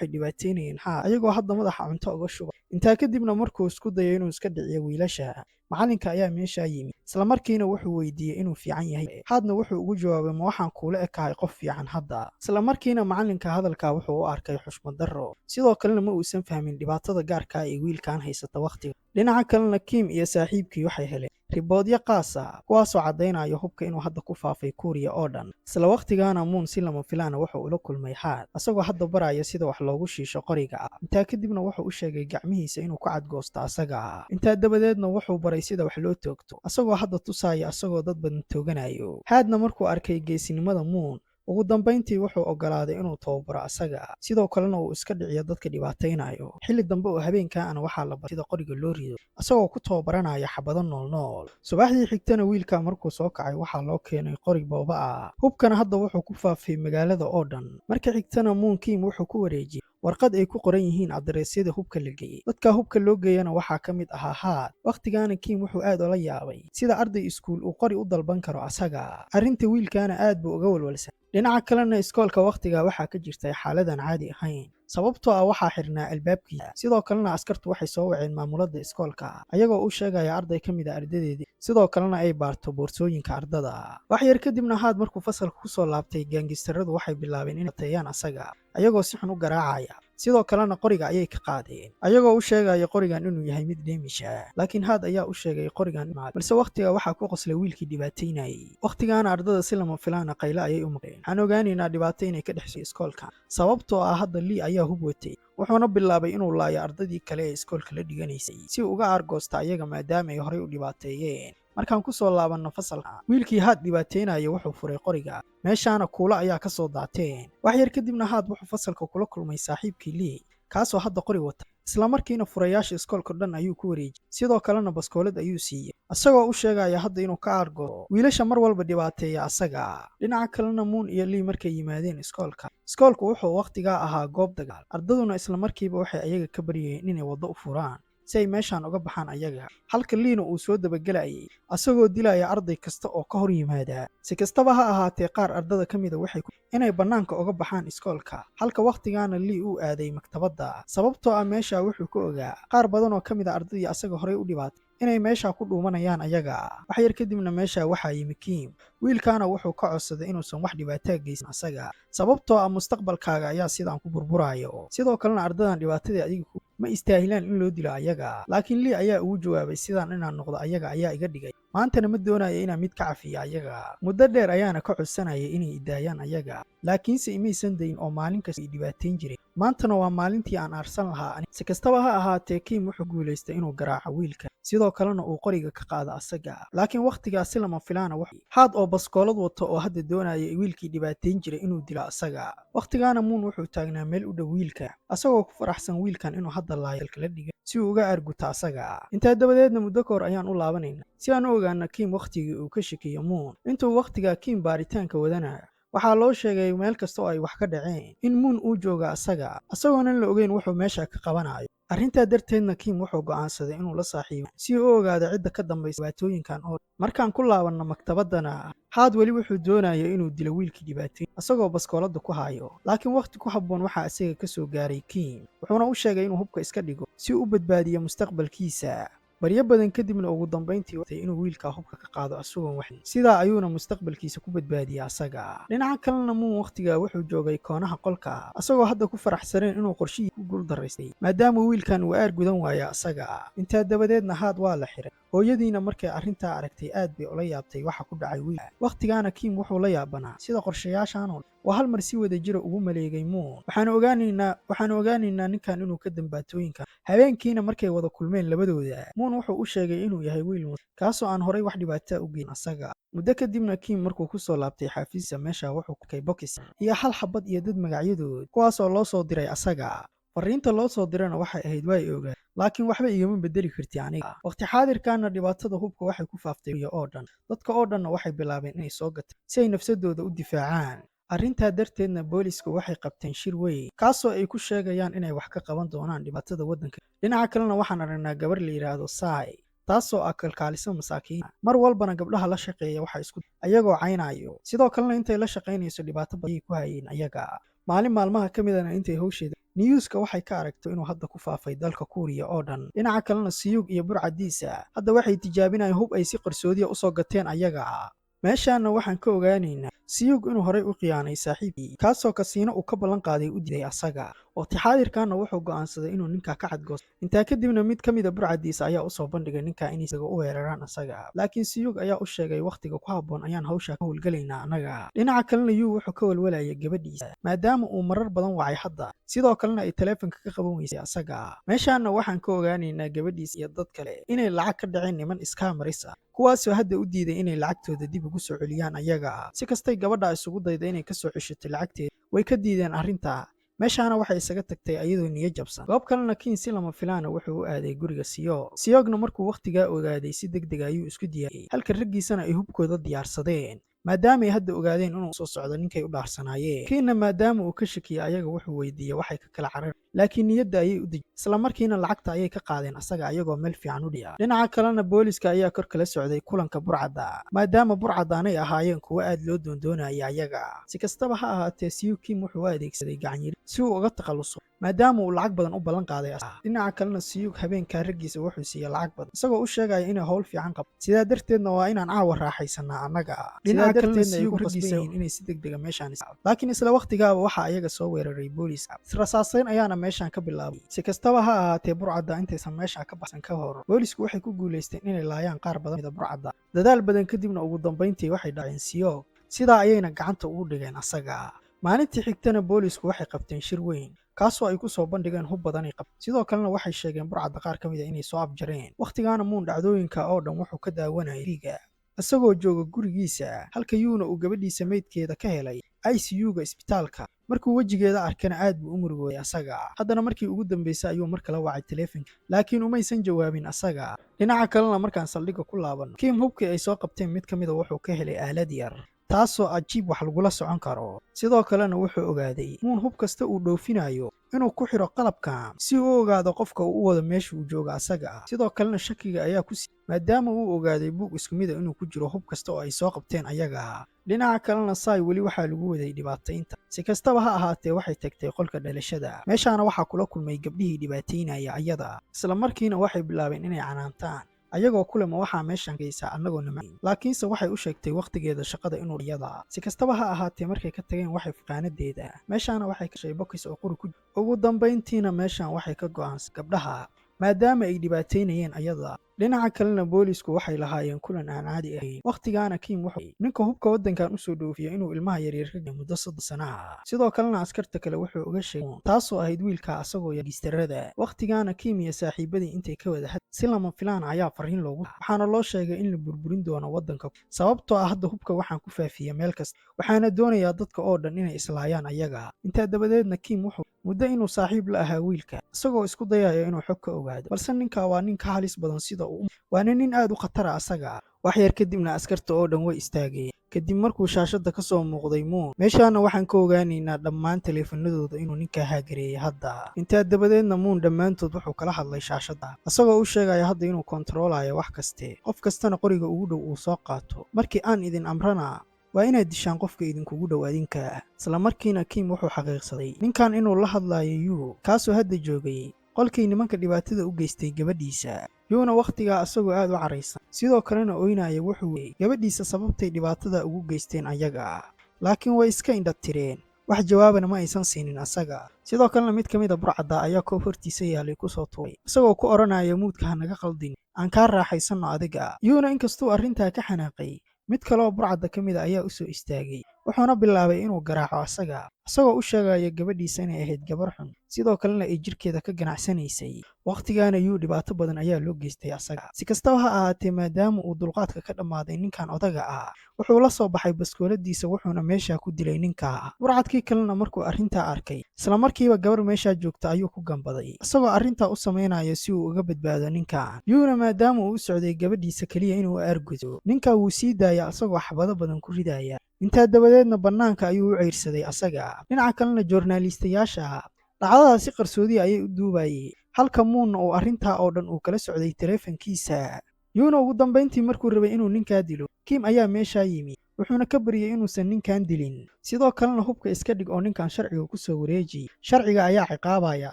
dhibaateynayeen Haa, ayagoo hadda madaxa cunto uga shubay. Intaa kadibna markuu isku dayo inuu iska dhiciyo wiilasha, macalinka ayaa meeshaa yimi. Isla markiina wuxuu weydiiyey inuu fiican yahay. Haadna wuxuu ugu jawaabay, ma waxaan kuula ekahay qof fiican hadda? Isla markiina macalinka hadalkaa wuxuu u arkay xushmad darro, sidoo kalena ma uusan fahmin dhibaatada gaarka ee wiilkan haysata wakhtiga. Dhinaca kalena Kim iyo saaxiibkii waxay heleen riboodyo qaas ah, kuwaasoo caddaynaya hubka inuu hadda ku faafay Kuuriya oo dhan. Isla wakhtigaana Muun si lama filaana wuxuu ula kulmay Haad, asagoo hadda baraya sida wax loogu shiisho qoriga. Intaa kadibna wuxuu u sheegay gacmihiisa inuu ku cadgoosto asaga. Intaa dabadeedna wuxuu baray sida wax loo toogto, asagoo hadda tusaya asagoo dad badan tooganayo. Haadna markuu arkay geesinimada Muun uu Ugu dambayntii wuxuu ogolaaday inuu tababaro asaga, sidoo kalena uu iska dhiciyo dadka dhibaataynayo. Xilli dambe oo habeenkaa ana waxaa la baray sida qoriga loo rido, isagoo ku tababaranaya xabado nool nool. Subaxdii xigtana wiilka markuu soo kacay waxaa loo keenay qori booba ah. Hubkana hadda wuxuu ku faafay magaalada oo dhan. Marka xigtana Moon Kim wuxuu ku wareejiyey warqad ay ku qoran yihiin adareysyada hubka la geeyey. Dadka hubka loo geeyana waxaa ka mid ahaa Haad. Wakhtigaana Kim wuxuu aad ula yaabay sida arday iskuul uu qori u dalban karo asaga. Arrinta wiilkaana aad buu uga walwalsan. Dhinaca kalena iskoolka wakhtigaa waxaa ka jirtay xaaladan caadi ahayn, sababtoo ah waxaa xirnaa albaabkiisa. Sidoo kalena askartu waxay soo waceen maamulada iskoolka, ayagoo u sheegaya arday ka mid ah ardadeedii, sidoo kalena ay baarto boorsooyinka ardada. Wax yar kadibna Haad markuu fasalka kusoo laabtay, gaangistaradu waxay bilaabeen inay teeyaan asaga, ayagoo si xun u garaacaya. Sidoo kalena qoriga ayay ka qaadeen, ayagoo u sheegaya qorigan inuu yahay mid damage ah. Laakiin Haad ayaa u sheegay qorigan, balse wakhtiga waxaa ku qoslay wiilkii dhibaataynayay. Wakhtigaana ardada si lama filaana qayle ayay u maqleen. Waxaan ogaanaynaa dhibaato inay ka dhexso iskoolka, sababtoo ah hadda Lii ayaa hub watay, wuxuuna bilaabay inuu laayo ardadii kale ee iskoolka la dhiganaysay si uu uga aargoosta ayaga, maadaama ay horey u dhibaateeyeen. Markaan ku soo laabanno fasalka, wiilkii Haad dhibaateynaya wuxuu furay qoriga, meeshaana kuulo ayaa ka soo daateen. Wax yar kadibna Haad wuxuu fasalka kula kulmay saaxiibkii Lii, kaasoo hadda qori wata. Islamarkiina furayaasha iskoolka dhan ayuu ku wareejiyey, sidoo kalena baskoolad ayuu siiyey, isagoo u sheegaya hadda inuu ka aargoosto wiilasha mar walba dhibaateeya asaga. Dhinaca kalena Muun iyo Lii markay yimaadeen iskoolka, iskoolku wuxuu wakhtigaa ahaa goob dagaal. Ardaduna islamarkiiba waxay ayaga ka baryayeen inay waddo u furaan si ay meeshaan uga baxaan ayaga, halka Liina uu soo dabagelayay asagoo dilaya arday kasta oo ka hor yimaada. Si kastaba ha ahaatee, qaar ardada ka mida waxay inay bannaanka uga baxaan iskoolka, halka wakhtigaana Lii uu aaday maktabadda, sababtoo ah meesha wuxuu ka ogaa qaar badan oo ka mid ah ardadii asaga horey u dhibaatay inay meesha ku dhuumanayaan ayaga. Wax yar kadibna meesha waxaa yimi Kim. Wiilkaana wuxuu ka codsaday inuusan wax dhibaataa geysan asaga, sababtoo ah mustaqbalkaaga ayaa sidaan ku burburaayo, sidoo kalena ardadan dhibaatadii adiga ma istaahilaan in loo dilo ayaga. Laakiin Lii ayaa ugu jawaabay, sidaan inaan noqdo ayaga ayaa iga dhigay, maantana ma doonayo inaan mid ka cafiyo ayaga. Muddo dheer ayaana ka codsanaya inay idaayaan ayaga, laakiinse imaysan dayn oo maalin kasta i dhibaatayn jiray. Maantana waa maalintii aan aarsan lahaa. Si kastaba ha ahaatee, Kim wuxuu guulaystay inuu garaaco wiilka, sidoo kalena uu qoriga ka qaado asaga. Laakiin wakhtigaasi lama filaana Haad oo baskoolad wato oo hadda doonaya wiilkii dhibaatayn jiray inuu dilo asaga. Wakhtigaana Muun wuxuu taagnaa meel u dhow wiilka, asagoo ku faraxsan wiilkan inuu hadda laayo la dhigay si uu uga aarguto asaga. Intaa dabadeedna muddo ka hor ayaan u laabanayna si aan u ogaano Kim wakhtigii uu ka shekeeyo Muun. Intuu wakhtigaa Kim baaritaanka wadana, waxaa loo sheegay meel kasta oo ay wax ka dhaceen in Muun uu jooga asaga, asagoonan la ogeyn wuxuu meesha ka qabanayo. Arrintaa darteedna Kim wuxuu go'aansaday inuu la saaxiibo si uu u ogaado cidda ka dambaysa dhibaatooyinkan oo. Markaan ku laabanno maktabaddana, Haad weli wuxuu doonaya inuu dilo wiilkii dhibaatay asagoo baskoolada ku hayo, laakiin wakhti ku habboon waxaa isaga ka soo gaaray Kim, wuxuuna u sheegay inuu hubka iska dhigo si uu u badbaadiyo mustaqbalkiisa. Baryo badan kadibna ugu dambayntii inuu wiilkaa hubka ka qaado asagoon wax, sidaa ayuuna mustaqbalkiisa ku badbaadiyey asaga. Dhinaca kalena Muun wakhtigaa wuxuu joogay koonaha qolka, asagoo hadda ku faraxsaneen inuu qorshihii ku guul daraystay, maadaama wiilkan uu aar gudan waaya asaga. Intaa dabadeedna Haad waa la xiray. Hooyadiina markay arrintaa aragtay aad bay ula yaabtay waxa ku dhacay wiilka. Wakhtigaana Kim wuxuu la yaabanaa sida qorshayaashan waa hal mar si wada jira ugu maleegay Muun. Waxaanu ogaanaynaa ninkan inuu ka dambaatooyinka. Habeenkiina markay wada kulmeen labadooda, Muun wuxuu u sheegay inuu yahay wiil kaasoo aan horay wax dhibaataa u geyn asaga. Muddo kadibna Kim markuu kusoo laabtay xaafiisa, meesha wuxuu ku arkay bokis iyo hal xabad iyo dad magacyadood, kuwaasoo loo soo diray asaga. Fariinta loo soo dirana waxay ahayd, way ogaa, laakiin waxba igama bedeli karti aniga. Waqti xaadirkaana dhibaatada hubka waxay ku faaftay oo dhan, dadka oo dhanna waxay bilaabeen inay soo gataan si ay nafsadooda u difaacaan. Arrintaa darteedna boolisku waxay qabteen shir weyn, kaasoo ay ku sheegayaan inay wax ka qaban doonaan dhibaatada waddanka. Dhinaca kalena waxaan aragnaa gabar la yidhaahdo Sai, taasoo ah kalkaaliso masaakiin. Mar walbana gabdhaha la shaqeeya waxa isku ayagoo caynayo, sidoo kalena intay la shaqaynayso dhibaato badan ku hayeen ayaga. Maalin maalmaha ka midana intay hawsheeda newska waxay ka aragto inuu hadda ku faafay dalka Kuuriya oo dhan. Dhinaca kalena Siyuug iyo burcadiisa hadda waxay tijaabinayaan hub ay si qarsoodiya usoo gateen ayaga. Meeshaana waxaan ka ogaanaynaa Siyuug inuu horey u khiyaanay saaxiibkii, kaasoo kasiino uu ka ballan qaaday u diiday asaga. Waqti xaadirkaana wuxuu go'aansaday inuu ninkaa ka cadgoosto. Intaa kadibna mid ka mid a burcadiisa ayaa usoo bandhigay ninkaa inay isaga u weeraraan asaga, laakiin Siyuug ayaa u sheegay wakhtiga ku habboon ayaan hawsha ka howlgalaynaa annaga. Dhinaca kalena Yuu wuxuu ka walwalayay gabadhiisa, maadaama uu marar badan wacay hadda, sidoo kalena ay taleefanka ka qaban weysay asaga. Meeshaana waxaan ka ogaanaynaa gabadhiisa iyo dad kale inay lacag ka dhaceen niman scammers ah. Kuwaasoo hadda u diiday inay lacagtooda dib ugu soo celiyaan ayaga. Si kastay gabadha isugu dayda inay ka soo ceshatay lacagteeda, way ka diideen arrinta. Meeshaana waxay isaga tagtay ayadoo niyo jabsan. Goob kalena, Kiin si lama filaana wuxuu u aaday guriga Siyoog. Siyoogna markuu wakhtigaa ogaaday, si deg deg ayuu isku diyaariyey, halka raggiisana ay hubkooda diyaarsadeen, maadaamay hadda ogaadeen inuu soo socdo ninkay u dhaarsanaayeen. Kiinna maadaama uu ka shakiyey ayaga, wuxuu weydiiyey waxay ka kala carar, laakiin niyadda ayay u dejiyey. Isla markiina lacagta ayay ka qaadeen asaga, ayagoo meel fiican u dhiya. Dhinaca kalena, booliska ayaa kor kala socday kulanka burcadda, maadaama burcaddaanay ahaayeen kuwo aad loo doondoonaya ayaga. Si kastaba ha ahaatee, Siyu Kim wuxuu u adeegsaday gacanyiri si uu uga takhaluso, maadaama uu lacag badan u ballan qaaday. Dhinaca kalena, Siyug habeenkaa raggiisa wuxuu siiyey lacag badan, isagoo u sheegaya inay howl fiican qabto, sidaa darteedna waa inaan caawa raaxaysanaa annaga. Dhinaca kalena, Siyug raggiisa inay si degdega meeshaan, laakiin isla waqtigaaba waxaa ayaga soo weeraray booliska. Israsaaseyn ayaana meeshaan ka bilaabay. Si kastaba ha ahaatee, burcadda intaysan meesha ka baxsan ka hor, boolisku waxay ku guulaysteen inay laayaan qaar badan mida burcadda. Dadaal badan kadibna, ugu dambayntii waxay dhaceen Siyog, sidaa ayayna gacanta ugu dhigeen asaga. Maalintii xigtana, boolisku waxay qabteen shir weyn, kaasoo ay ku soo bandhigeen hub badan ay qabteen. Sidoo kalena waxay sheegeen burcadda qaar ka mid a inay soo afjareen. Wakhtigaana Muun dhacdooyinka oo dhan wuxuu ka daawanayay riiga isagoo jooga gurigiisa, halka Yuuna uu gabadhiisa meydkeeda ka helay ICU-ga isbitaalka. Markuu wejigeeda arkana, aad buu u murugooday asaga. Haddana markii ugu dambeysay ayuu mar kale wacay taleefanka, laakiin umaysan jawaabin asaga. Dhinaca kalena, markaan saldhigga ku laabanno, Kim hubkii ay soo qabteen mid ka mida wuxuu ka helay aalad yar, taasoo ajiib wax lagula socon karo. Sidoo kalena wuxuu ogaaday Muun hub kasta uu dhoofinayo inuu ku xidho qalabkan, si uu u ogaado qofka uu u wado meesha uu jooga asaga. Sidoo kalena shakiga ayaa ku sii maadaama uu ogaaday buug isku mida inuu ku jiro hub kasta oo ay soo qabteen ayaga. Dhinaca kalena, Sai weli waxaa lagu waday dhibaataynta. Si kastaba ha ahaatee, waxay tagtay qolka dhalashada. Meeshaana waxaa kula kulmay gabdhihii dhibaataynaya ayada. Isla markiina waxay bilaabeen inay canaantaan, ayagoo kulema waxaa meeshan geysaa annagoo nama, laakiinse waxay u sheegtay wakhtigeeda shaqada inuu iyada. Si kastaba ha ahaatee, markay ka tageen, waxay fuqaanadeeda. Meeshaana waxay ka shay bokis oo qori ku. Ugu dambayntiina meeshan waxay ka go'aansan gabdhaha, maadaama ay dhibaataynayeen ayada. Dhinaca kalena, boolisku waxay lahaayeen kulan aan caadi ahayn. Wakhtigaana Kim wuxuu ninka hubka waddankan usoo dhoofiya inuu ilmaha yaryar ka muddo 30 sana ah. Sidoo kalena askarta kale wuxuu uga sheegay, taasoo ahayd wiilka asagoo gistarada. Wakhtigaana Kim iyo saaxiibadii intay ka wada si lama filaan ayaa fariin loogu, waxaana loo sheegay in la burburin doono waddanka, sababtoo ah hadda hubka waxaan ku faafiya meel kasta, waxaana doonayaa dadka oo dhan inay islaayaan ayaga. Intaa dabadeedna, Kim wuxuu muddo inuu saaxiib la ahaa wiilka, isagoo isku dayayo inuu xog ka ogaado, balse ninka waa nin ka halis badan sida uu, waana nin aad u khatara asaga. Wax yar kadibna askarta oo dhan way istaageen kadib markuu shaashadda ka soo muuqday Muun. Meeshaana waxaan ka ogaanaynaa dhammaan taleefanadooda inuu ninkaa haagareeyay hadda. Intaa dabadeedna, Muun dhammaantood wuxuu kala hadlay shaashadda, isagoo u sheegaya hadda inuu kontaroolayo wax kaste, qof kastana qoriga ugu dhow uu soo qaato. Markii aan idin amrana, waa inaad dishaan qofka idinkugu dhow adinka. Isla markiina Kim wuxuu xaqiiqsaday ninkan inuu la hadlayo Yuu, kaasoo hadda joogay qolkii nimanka dhibaatada u geystay gabadhiisa. Yuuna wakhtigaa isagoo aad u caraysan, sidoo kalena oynaya, wuxuu weyey gabadhiisa sababtay dhibaatada ugu geysteen ayaga, laakiin way iska indha tireen, wax jawaabana ma aysan siinin asaga. Sidoo kalena mid ka mid a burcadda ayaa koob hortiisa yaalay kusoo tuuray, isagoo ku odhanaya, "Moodka ha naga qaldin, aan kaa raaxaysanno adiga." Yuuna inkastuu arrintaa ka xanaaqay, mid kaleoo burcadda ka mid a ayaa u soo istaagay, wuxuuna bilaabay inuu garaaco asaga, isagoo u sheegaya gabadhiisa inay ahayd gabar xun, sidoo kalena ay jirkeeda ka ganacsanaysay. Wakhtigaana Yuu dhibaato badan ayaa loo geystay asaga. Si kastaba ha ahaatee, maadaama uu dulqaadka ka dhammaaday ninkan odaga ah, wuxuu la soo baxay baskooladiisa, wuxuuna meeshaa ku dilay ninka. Burcadkii kalena markuu arrintaa arkay, isla markiiba gabar meeshaa joogta ayuu ku gambaday, isagoo arrintaa u samaynaya si uu uga badbaado ninkan. Yuuna maadaama uu u socday gabadhiisa keliya inuu aargudo, ninka wuu sii daaya isagoo xabado badan ku ridaya. Intaa dabadeedna bannaanka ayuu u ceyrsaday asaga. Dhinaca kalena, joornaaliistayaasha dhacdadaas si qarsoodiya ayay u duubayeen, halka Muunna uu arrintaa oo dhan uu kala socday taleefankiisa. Yuuna ugu dambayntii markuu rabay inuu ninkaa dilo, Kim ayaa meeshaa yimi, wuxuuna ka baryey inuusan ninkan dilin, sidoo kalena hubka iska dhig oo ninkan sharciga ku soo wareeji, sharciga ayaa ciqaabaya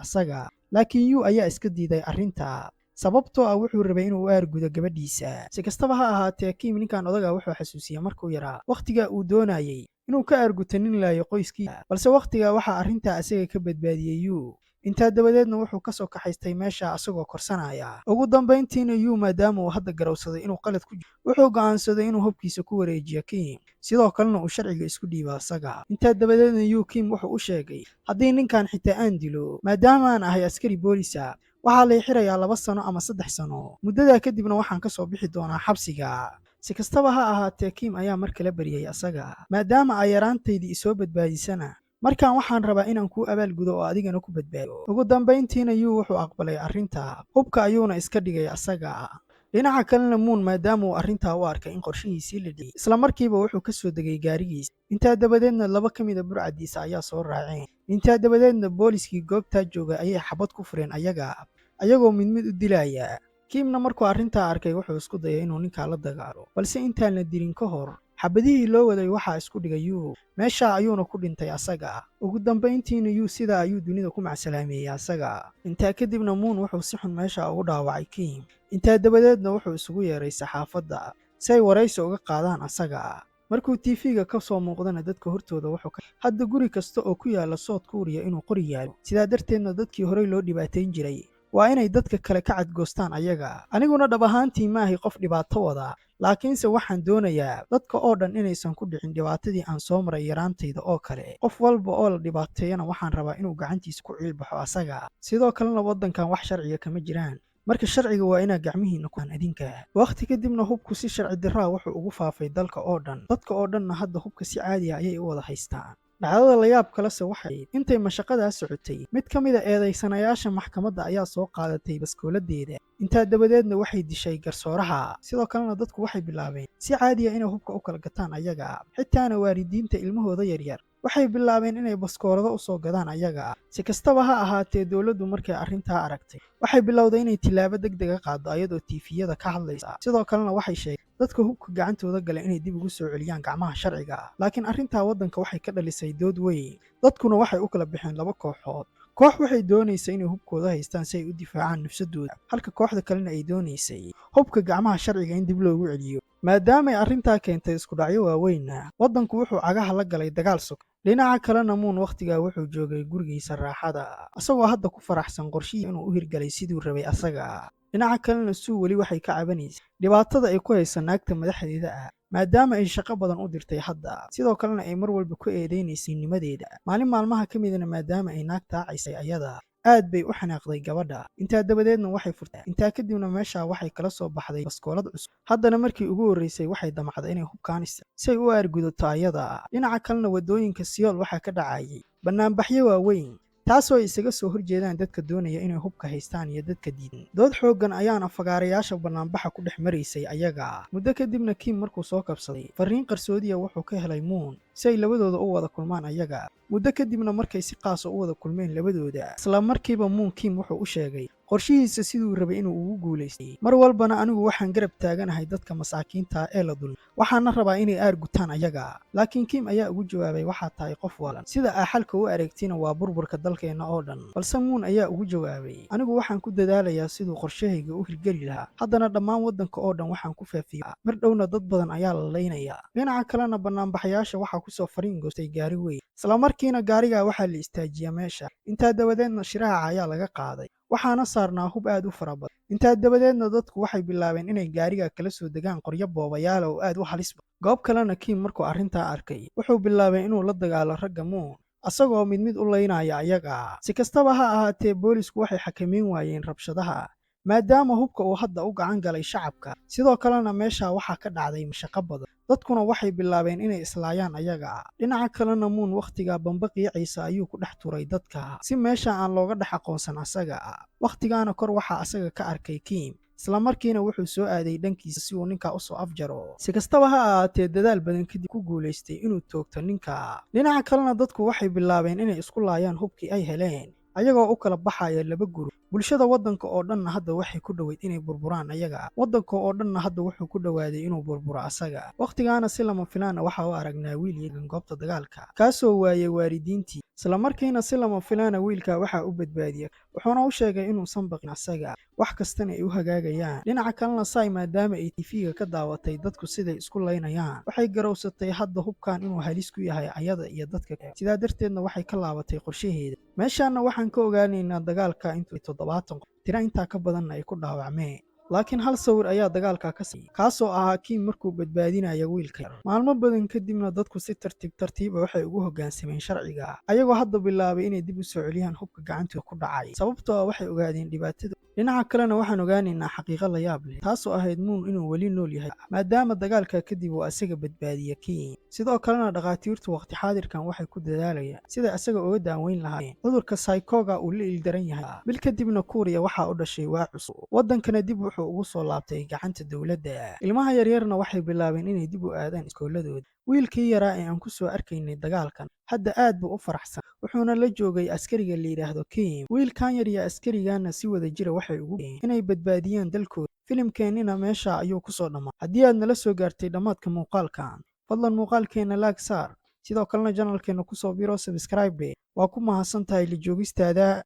asaga. Laakiin Yuu ayaa iska diiday arrinta, sababtoo ah wuxuu rabay inuu u aargudo gabadhiisa. Si kastaba ha ahaatee, Kim ninkan odaga wuxuu xasuusiyey markuu yaraa wakhtiga uu doonayey inuu ka aarguto nin laayo qoyskiisa, balse wakhtigaa waxaa arrintaa isaga ka badbaadiyey Yuu. Intaa dabadeedna wuxuu ka soo kaxaystay meesha asagoo korsanaya. Ugu dambayntiina, Yuu maadaama uu hadda garowsaday inuu qalad ku jiro, wuxuu go'aansaday inuu hubkiisa ku wareejiyo Kim, sidoo kalena uu sharciga isku dhiibo asaga. Intaa dabadeedna, Yuu Kim wuxuu u sheegay, "Haddii ninkan xitaa aan dilo, maadaama aan ahay askari boolisa, Waxaa lay xirayaa 2 sano ama 3 sano. Muddadaa kadibna waxaan ka soo bixi doonaa xabsiga. Si kastaba ha ahaatee, Kim ayaa mar kale baryay asaga: "Maadaama ay yaraantaydii isoo badbaadisana, markaan waxaan rabaa inaan kuu abaalgudo oo adigana ku badbaado." Ugu dambayntiina Yuu wuxuu aqbalay arrinta, hubka ayuuna iska dhigay asaga. Dhinaca kalena, Muun maadaama uu arrintaa u arkay in qorshihiisii la dhiyey, isla markiiba wuxuu ka soo degay gaarigiisa. Intaa dabadeedna laba ka mida burcadiisa ayaa soo raaceen. Intaa dabadeedna booliskii goobtaa jooga ayay xabad ku fureen ayaga, ayagoo mid mid u dilaya. Kiimna markuu arrintaa arkay, wuxuu isku dayay inuu ninkaa la dagaalo, balse intaan la dilin ka hor xabadihii loo waday waxaa isku dhigay Yuu. Meeshaa ayuuna ku dhintay asaga. Ugu dambayntiina Yuu sidaa ayuu dunida ku macsalaameeyey asaga. Intaa kadibna Muun wuxuu si xun meesha ugu dhaawacay Kiim. Intaa dabadeedna wuxuu isugu yeeray saxaafadda si ay waraysi uga qaadaan asaga. Markuu TV-ga ka soo muuqdana dadka hortooda wuxuu ka hadda guri kasta oo ku yaala South Kuuriya inuu qori yaalo, sidaa darteedna dadkii horey loo dhibaatayn jiray waa inay dadka kale ka cadgoostaan ayaga. "Aniguna dhab ahaantii maahay qof dhibaato wada, laakiinse waxaan doonayaa dadka oo dhan inaysan ku dhicin dhibaatadii aan soo maray yaraantayda oo kale. Qof walba oo la dhibaateeyana waxaan rabaa inuu gacantiisa ku ciilbaxo asaga. Sidoo kalena waddankan wax sharciga kama jiraan, marka sharciga waa inaa gacmihiina ku adinka." Wakhti kadibna hubku si sharci diraa wuxuu ugu faafay dalka oo dhan. Dadka oo dhanna hadda hubka si caadiya ayay u wada haystaan. Dhacdada layaab kalese waxay intay mashaqadaa socotay, mid ka mida eedaysanayaasha maxkamadda ayaa soo qaadatay baskooladeeda. Intaa dabadeedna waxay dishay garsooraha. Sidoo kalena dadku waxay bilaabeen si caadiya inay hubka u kala gataan ayaga. Xitaana waalidiinta ilmahooda yaryar waxay bilaabeen inay baskoolado u soo gadaan ayaga. Si kastaba ha ahaatee, dowladdu markay arrintaa aragtay waxay bilowday inay tilaabo deg dega qaado, ayadoo TV-yada ka hadlaysa. Sidoo kalena waxay sheegay dadka hubka gacantooda gala inay dib ugu soo celiyaan gacmaha sharciga. Laakiin arrintaa waddanka waxay ka dhalisay dood weyn, dadkuna waxay u kala baxeen laba kooxood. Koox waxay doonaysay inay hubkooda haystaan si ay u difaacaan nafsadooda, halka kooxda kalena ay doonaysay hubka gacmaha sharciga in dib loogu celiyo. Maadaamay arrintaa keentay isku dhacyo waaweynna, waddanku wuxuu cagaha la galay dagaal sok. Dhinaca kalena, Muun wakhtigaa wuxuu joogay gurigiisa raaxada, isagoo hadda ku faraxsan qorshihii inuu u hirgalay siduu rabay asaga. Dhinaca kalena, Suu weli waxay ka cabanaysay dhibaatada ay ku haysa naagta madaxdeeda ah, maadaama ay shaqo badan u dirtay hadda, sidoo kalena ay mar walba ku eedeynaysay nimadeeda. Maalin maalmaha ka midana, maadaama ay naag taacaysay ayada, aad bay u xanaaqday gabadha. Intaa dabadeedna waxay furtay. Intaa kadibna meeshaa waxay kala soo baxday baskoolad cusub. Haddana markii ugu horreysay waxay damacday inay hubkaan si ay u aargudato ayada. Dhinaca kalena, waddooyinka Siyool waxaa ka dhacayay bannaanbaxyo waaweyn, taasoo ay isaga soo horjeedaan dadka doonaya inay hubka haystaan iyo dadka diidan. Dood xooggan ayaana fagaarayaasha bannaanbaxa ku dhex maraysay ayaga. Muddo kadibna Kim markuu soo kabsaday, farriin qarsoodiya wuxuu ka helay Muun si ay labadooda u wada kulmaan ayaga. Muddo kadibna markay si qaasa u wada kulmeen labadooda, isla markiiba Muun Kim wuxuu u sheegay qorshihiisa siduu rabay inuu ugu guulaystay. "Mar walbana anigu waxaan garab taaganahay dadka masaakiinta ee la dulmay, waxaana rabaa inay aar gutaan ayaga." Laakiin Kim ayaa ugu jawaabay: "Waxaad tahay qof waalan, sida aa xalka u areegtina waa burburka dalkeenna oo dhan." Balse Muun ayaa ugu jawaabay: "Anigu waxaan ku dadaalayaa siduu qorshahayga u hirgeli lahaa. Haddana dhammaan waddanka oo dhan waxaan ku faafiya, mar dhowna dad badan ayaa la laynayaa." Dhinaca kalena, bannaanbaxayaasha waxaa kusoo fariin goostay gaari weyn. Islamarkiina gaarigaa waxaa la istaajiya meesha. Intaa dabadeedna shiraaca ayaa laga qaaday, waxaana saarnaa hub aad u fara badan. Intaa dabadeedna dadku waxay bilaabeen inay gaariga kala soo degaan qoryo boobayaala oo aad u halis badan. Goob kalena, Kim markuu arrintaa arkay wuxuu bilaabay inuu la dagaalo ragga Muun, asagoo mid mid u laynaya ayaga. Si kastaba ha ahaatee, boolisku waxay xakameyn waayeen rabshadaha, maadaama hubka uu hadda u gacan galay shacabka. Sidoo kalena meesha waxaa ka dhacday mashaqo badan, dadkuna waxay bilaabeen inay islaayaan ayaga. Dhinaca kalena, Muun wakhtigaa bamba qiiciisa ayuu ku dhex turay dadka si meesha aan looga dhex aqoonsan asaga. Wakhtigaana kor waxaa asaga ka arkay Kim, islamarkiina wuxuu soo aaday dhankiisa si uu ninkaa usoo afjaro. Si kastaba ha ahaatee, dadaal badan kadib ku guulaystay inuu toogto ninka. Dhinaca kalena, dadku waxay bilaabeen inay isku laayaan hubkii ay heleen, ayagoo u kala baxaya laba gurub. Bulshada waddanka oo dhanna hadda waxay ku dhoweyd inay burburaan ayaga. Waddanka oo dhanna hadda wuxuu ku dhowaaday inuu burburo asaga. Wakhtigaana si lama filaana waxa u aragnaa wiil yagan goobta dagaalka, kaasoo waayay waalidiintii. Islamarkiina si lama filaana wiilka waxaa u badbaadiya, wuxuuna u sheegay inuusan baqin asaga, wax kastana ay u hagaagayaan. Dhinaca kalena, Sai maadaama ay TV-ga ka daawatay dadku siday isku laynayaan, waxay garowsatay hadda hubkan inuu halis ku yahay ayada iyo dadka kale. Sidaa darteedna waxay ka laabatay qorshaheeda. Meeshaana waxaan ka ogaanaynaa dagaalka intuu 70 qof, tira intaa ka badanna ay ku dhaawacmeen. Laakiin hal sawir ayaa dagaalka ka siiyey, kaasoo ahaa Kim markuu badbaadinaya wiilka yar. Maalmo badan kadibna dadku si tartiib tartiiba waxay ugu hoggaansameen sharciga, ayagoo hadda bilaabay inay dib u soo celiyaan hubka gacantooda ku dhacay, sababtoo ah waxay ogaadeen dhibaatada. Dhinaca kalena, waxaan ogaanaynaa xaqiiqo la yaab leh, taasoo ahayd Moon inuu weli nool yahay, maadaama dagaalka kadib uu asaga badbaadiye Kim. Sidoo kalena dhakhaatiirtu waqti xaadirkan waxay ku dadaalayaan sida asaga uga daaweyn lahaayeen cudurka psycho-ga uu la ildaran yahay. Bil kadibna Kuuriya waxaa u dhashay waa cusub, waddankana dib wuxuu ugu soo laabtay gacanta dowladda. Ilmaha yaryarna waxay bilaabeen inay dib u aadaan iskooladooda. Wiilkii yaraa ee aan ku soo arkaynay dagaalkan hadda aad buu u faraxsan, wuxuuna la joogay askariga la yidhaahdo Kim. Wiilkan yar iyo askariganna si wada jira waxay ugu inay badbaadiyaan dalkooda. Filimkeennina meesha ayuu ku soo dhammaa. Haddii aad nala soo gaartay dhammaadka muuqaalkan, fadlan muuqaalkeenna like saar, sidoo kalena channel-keenna kusoo biro, subscribe. Waa ku mahadsan tahay la joogistaada.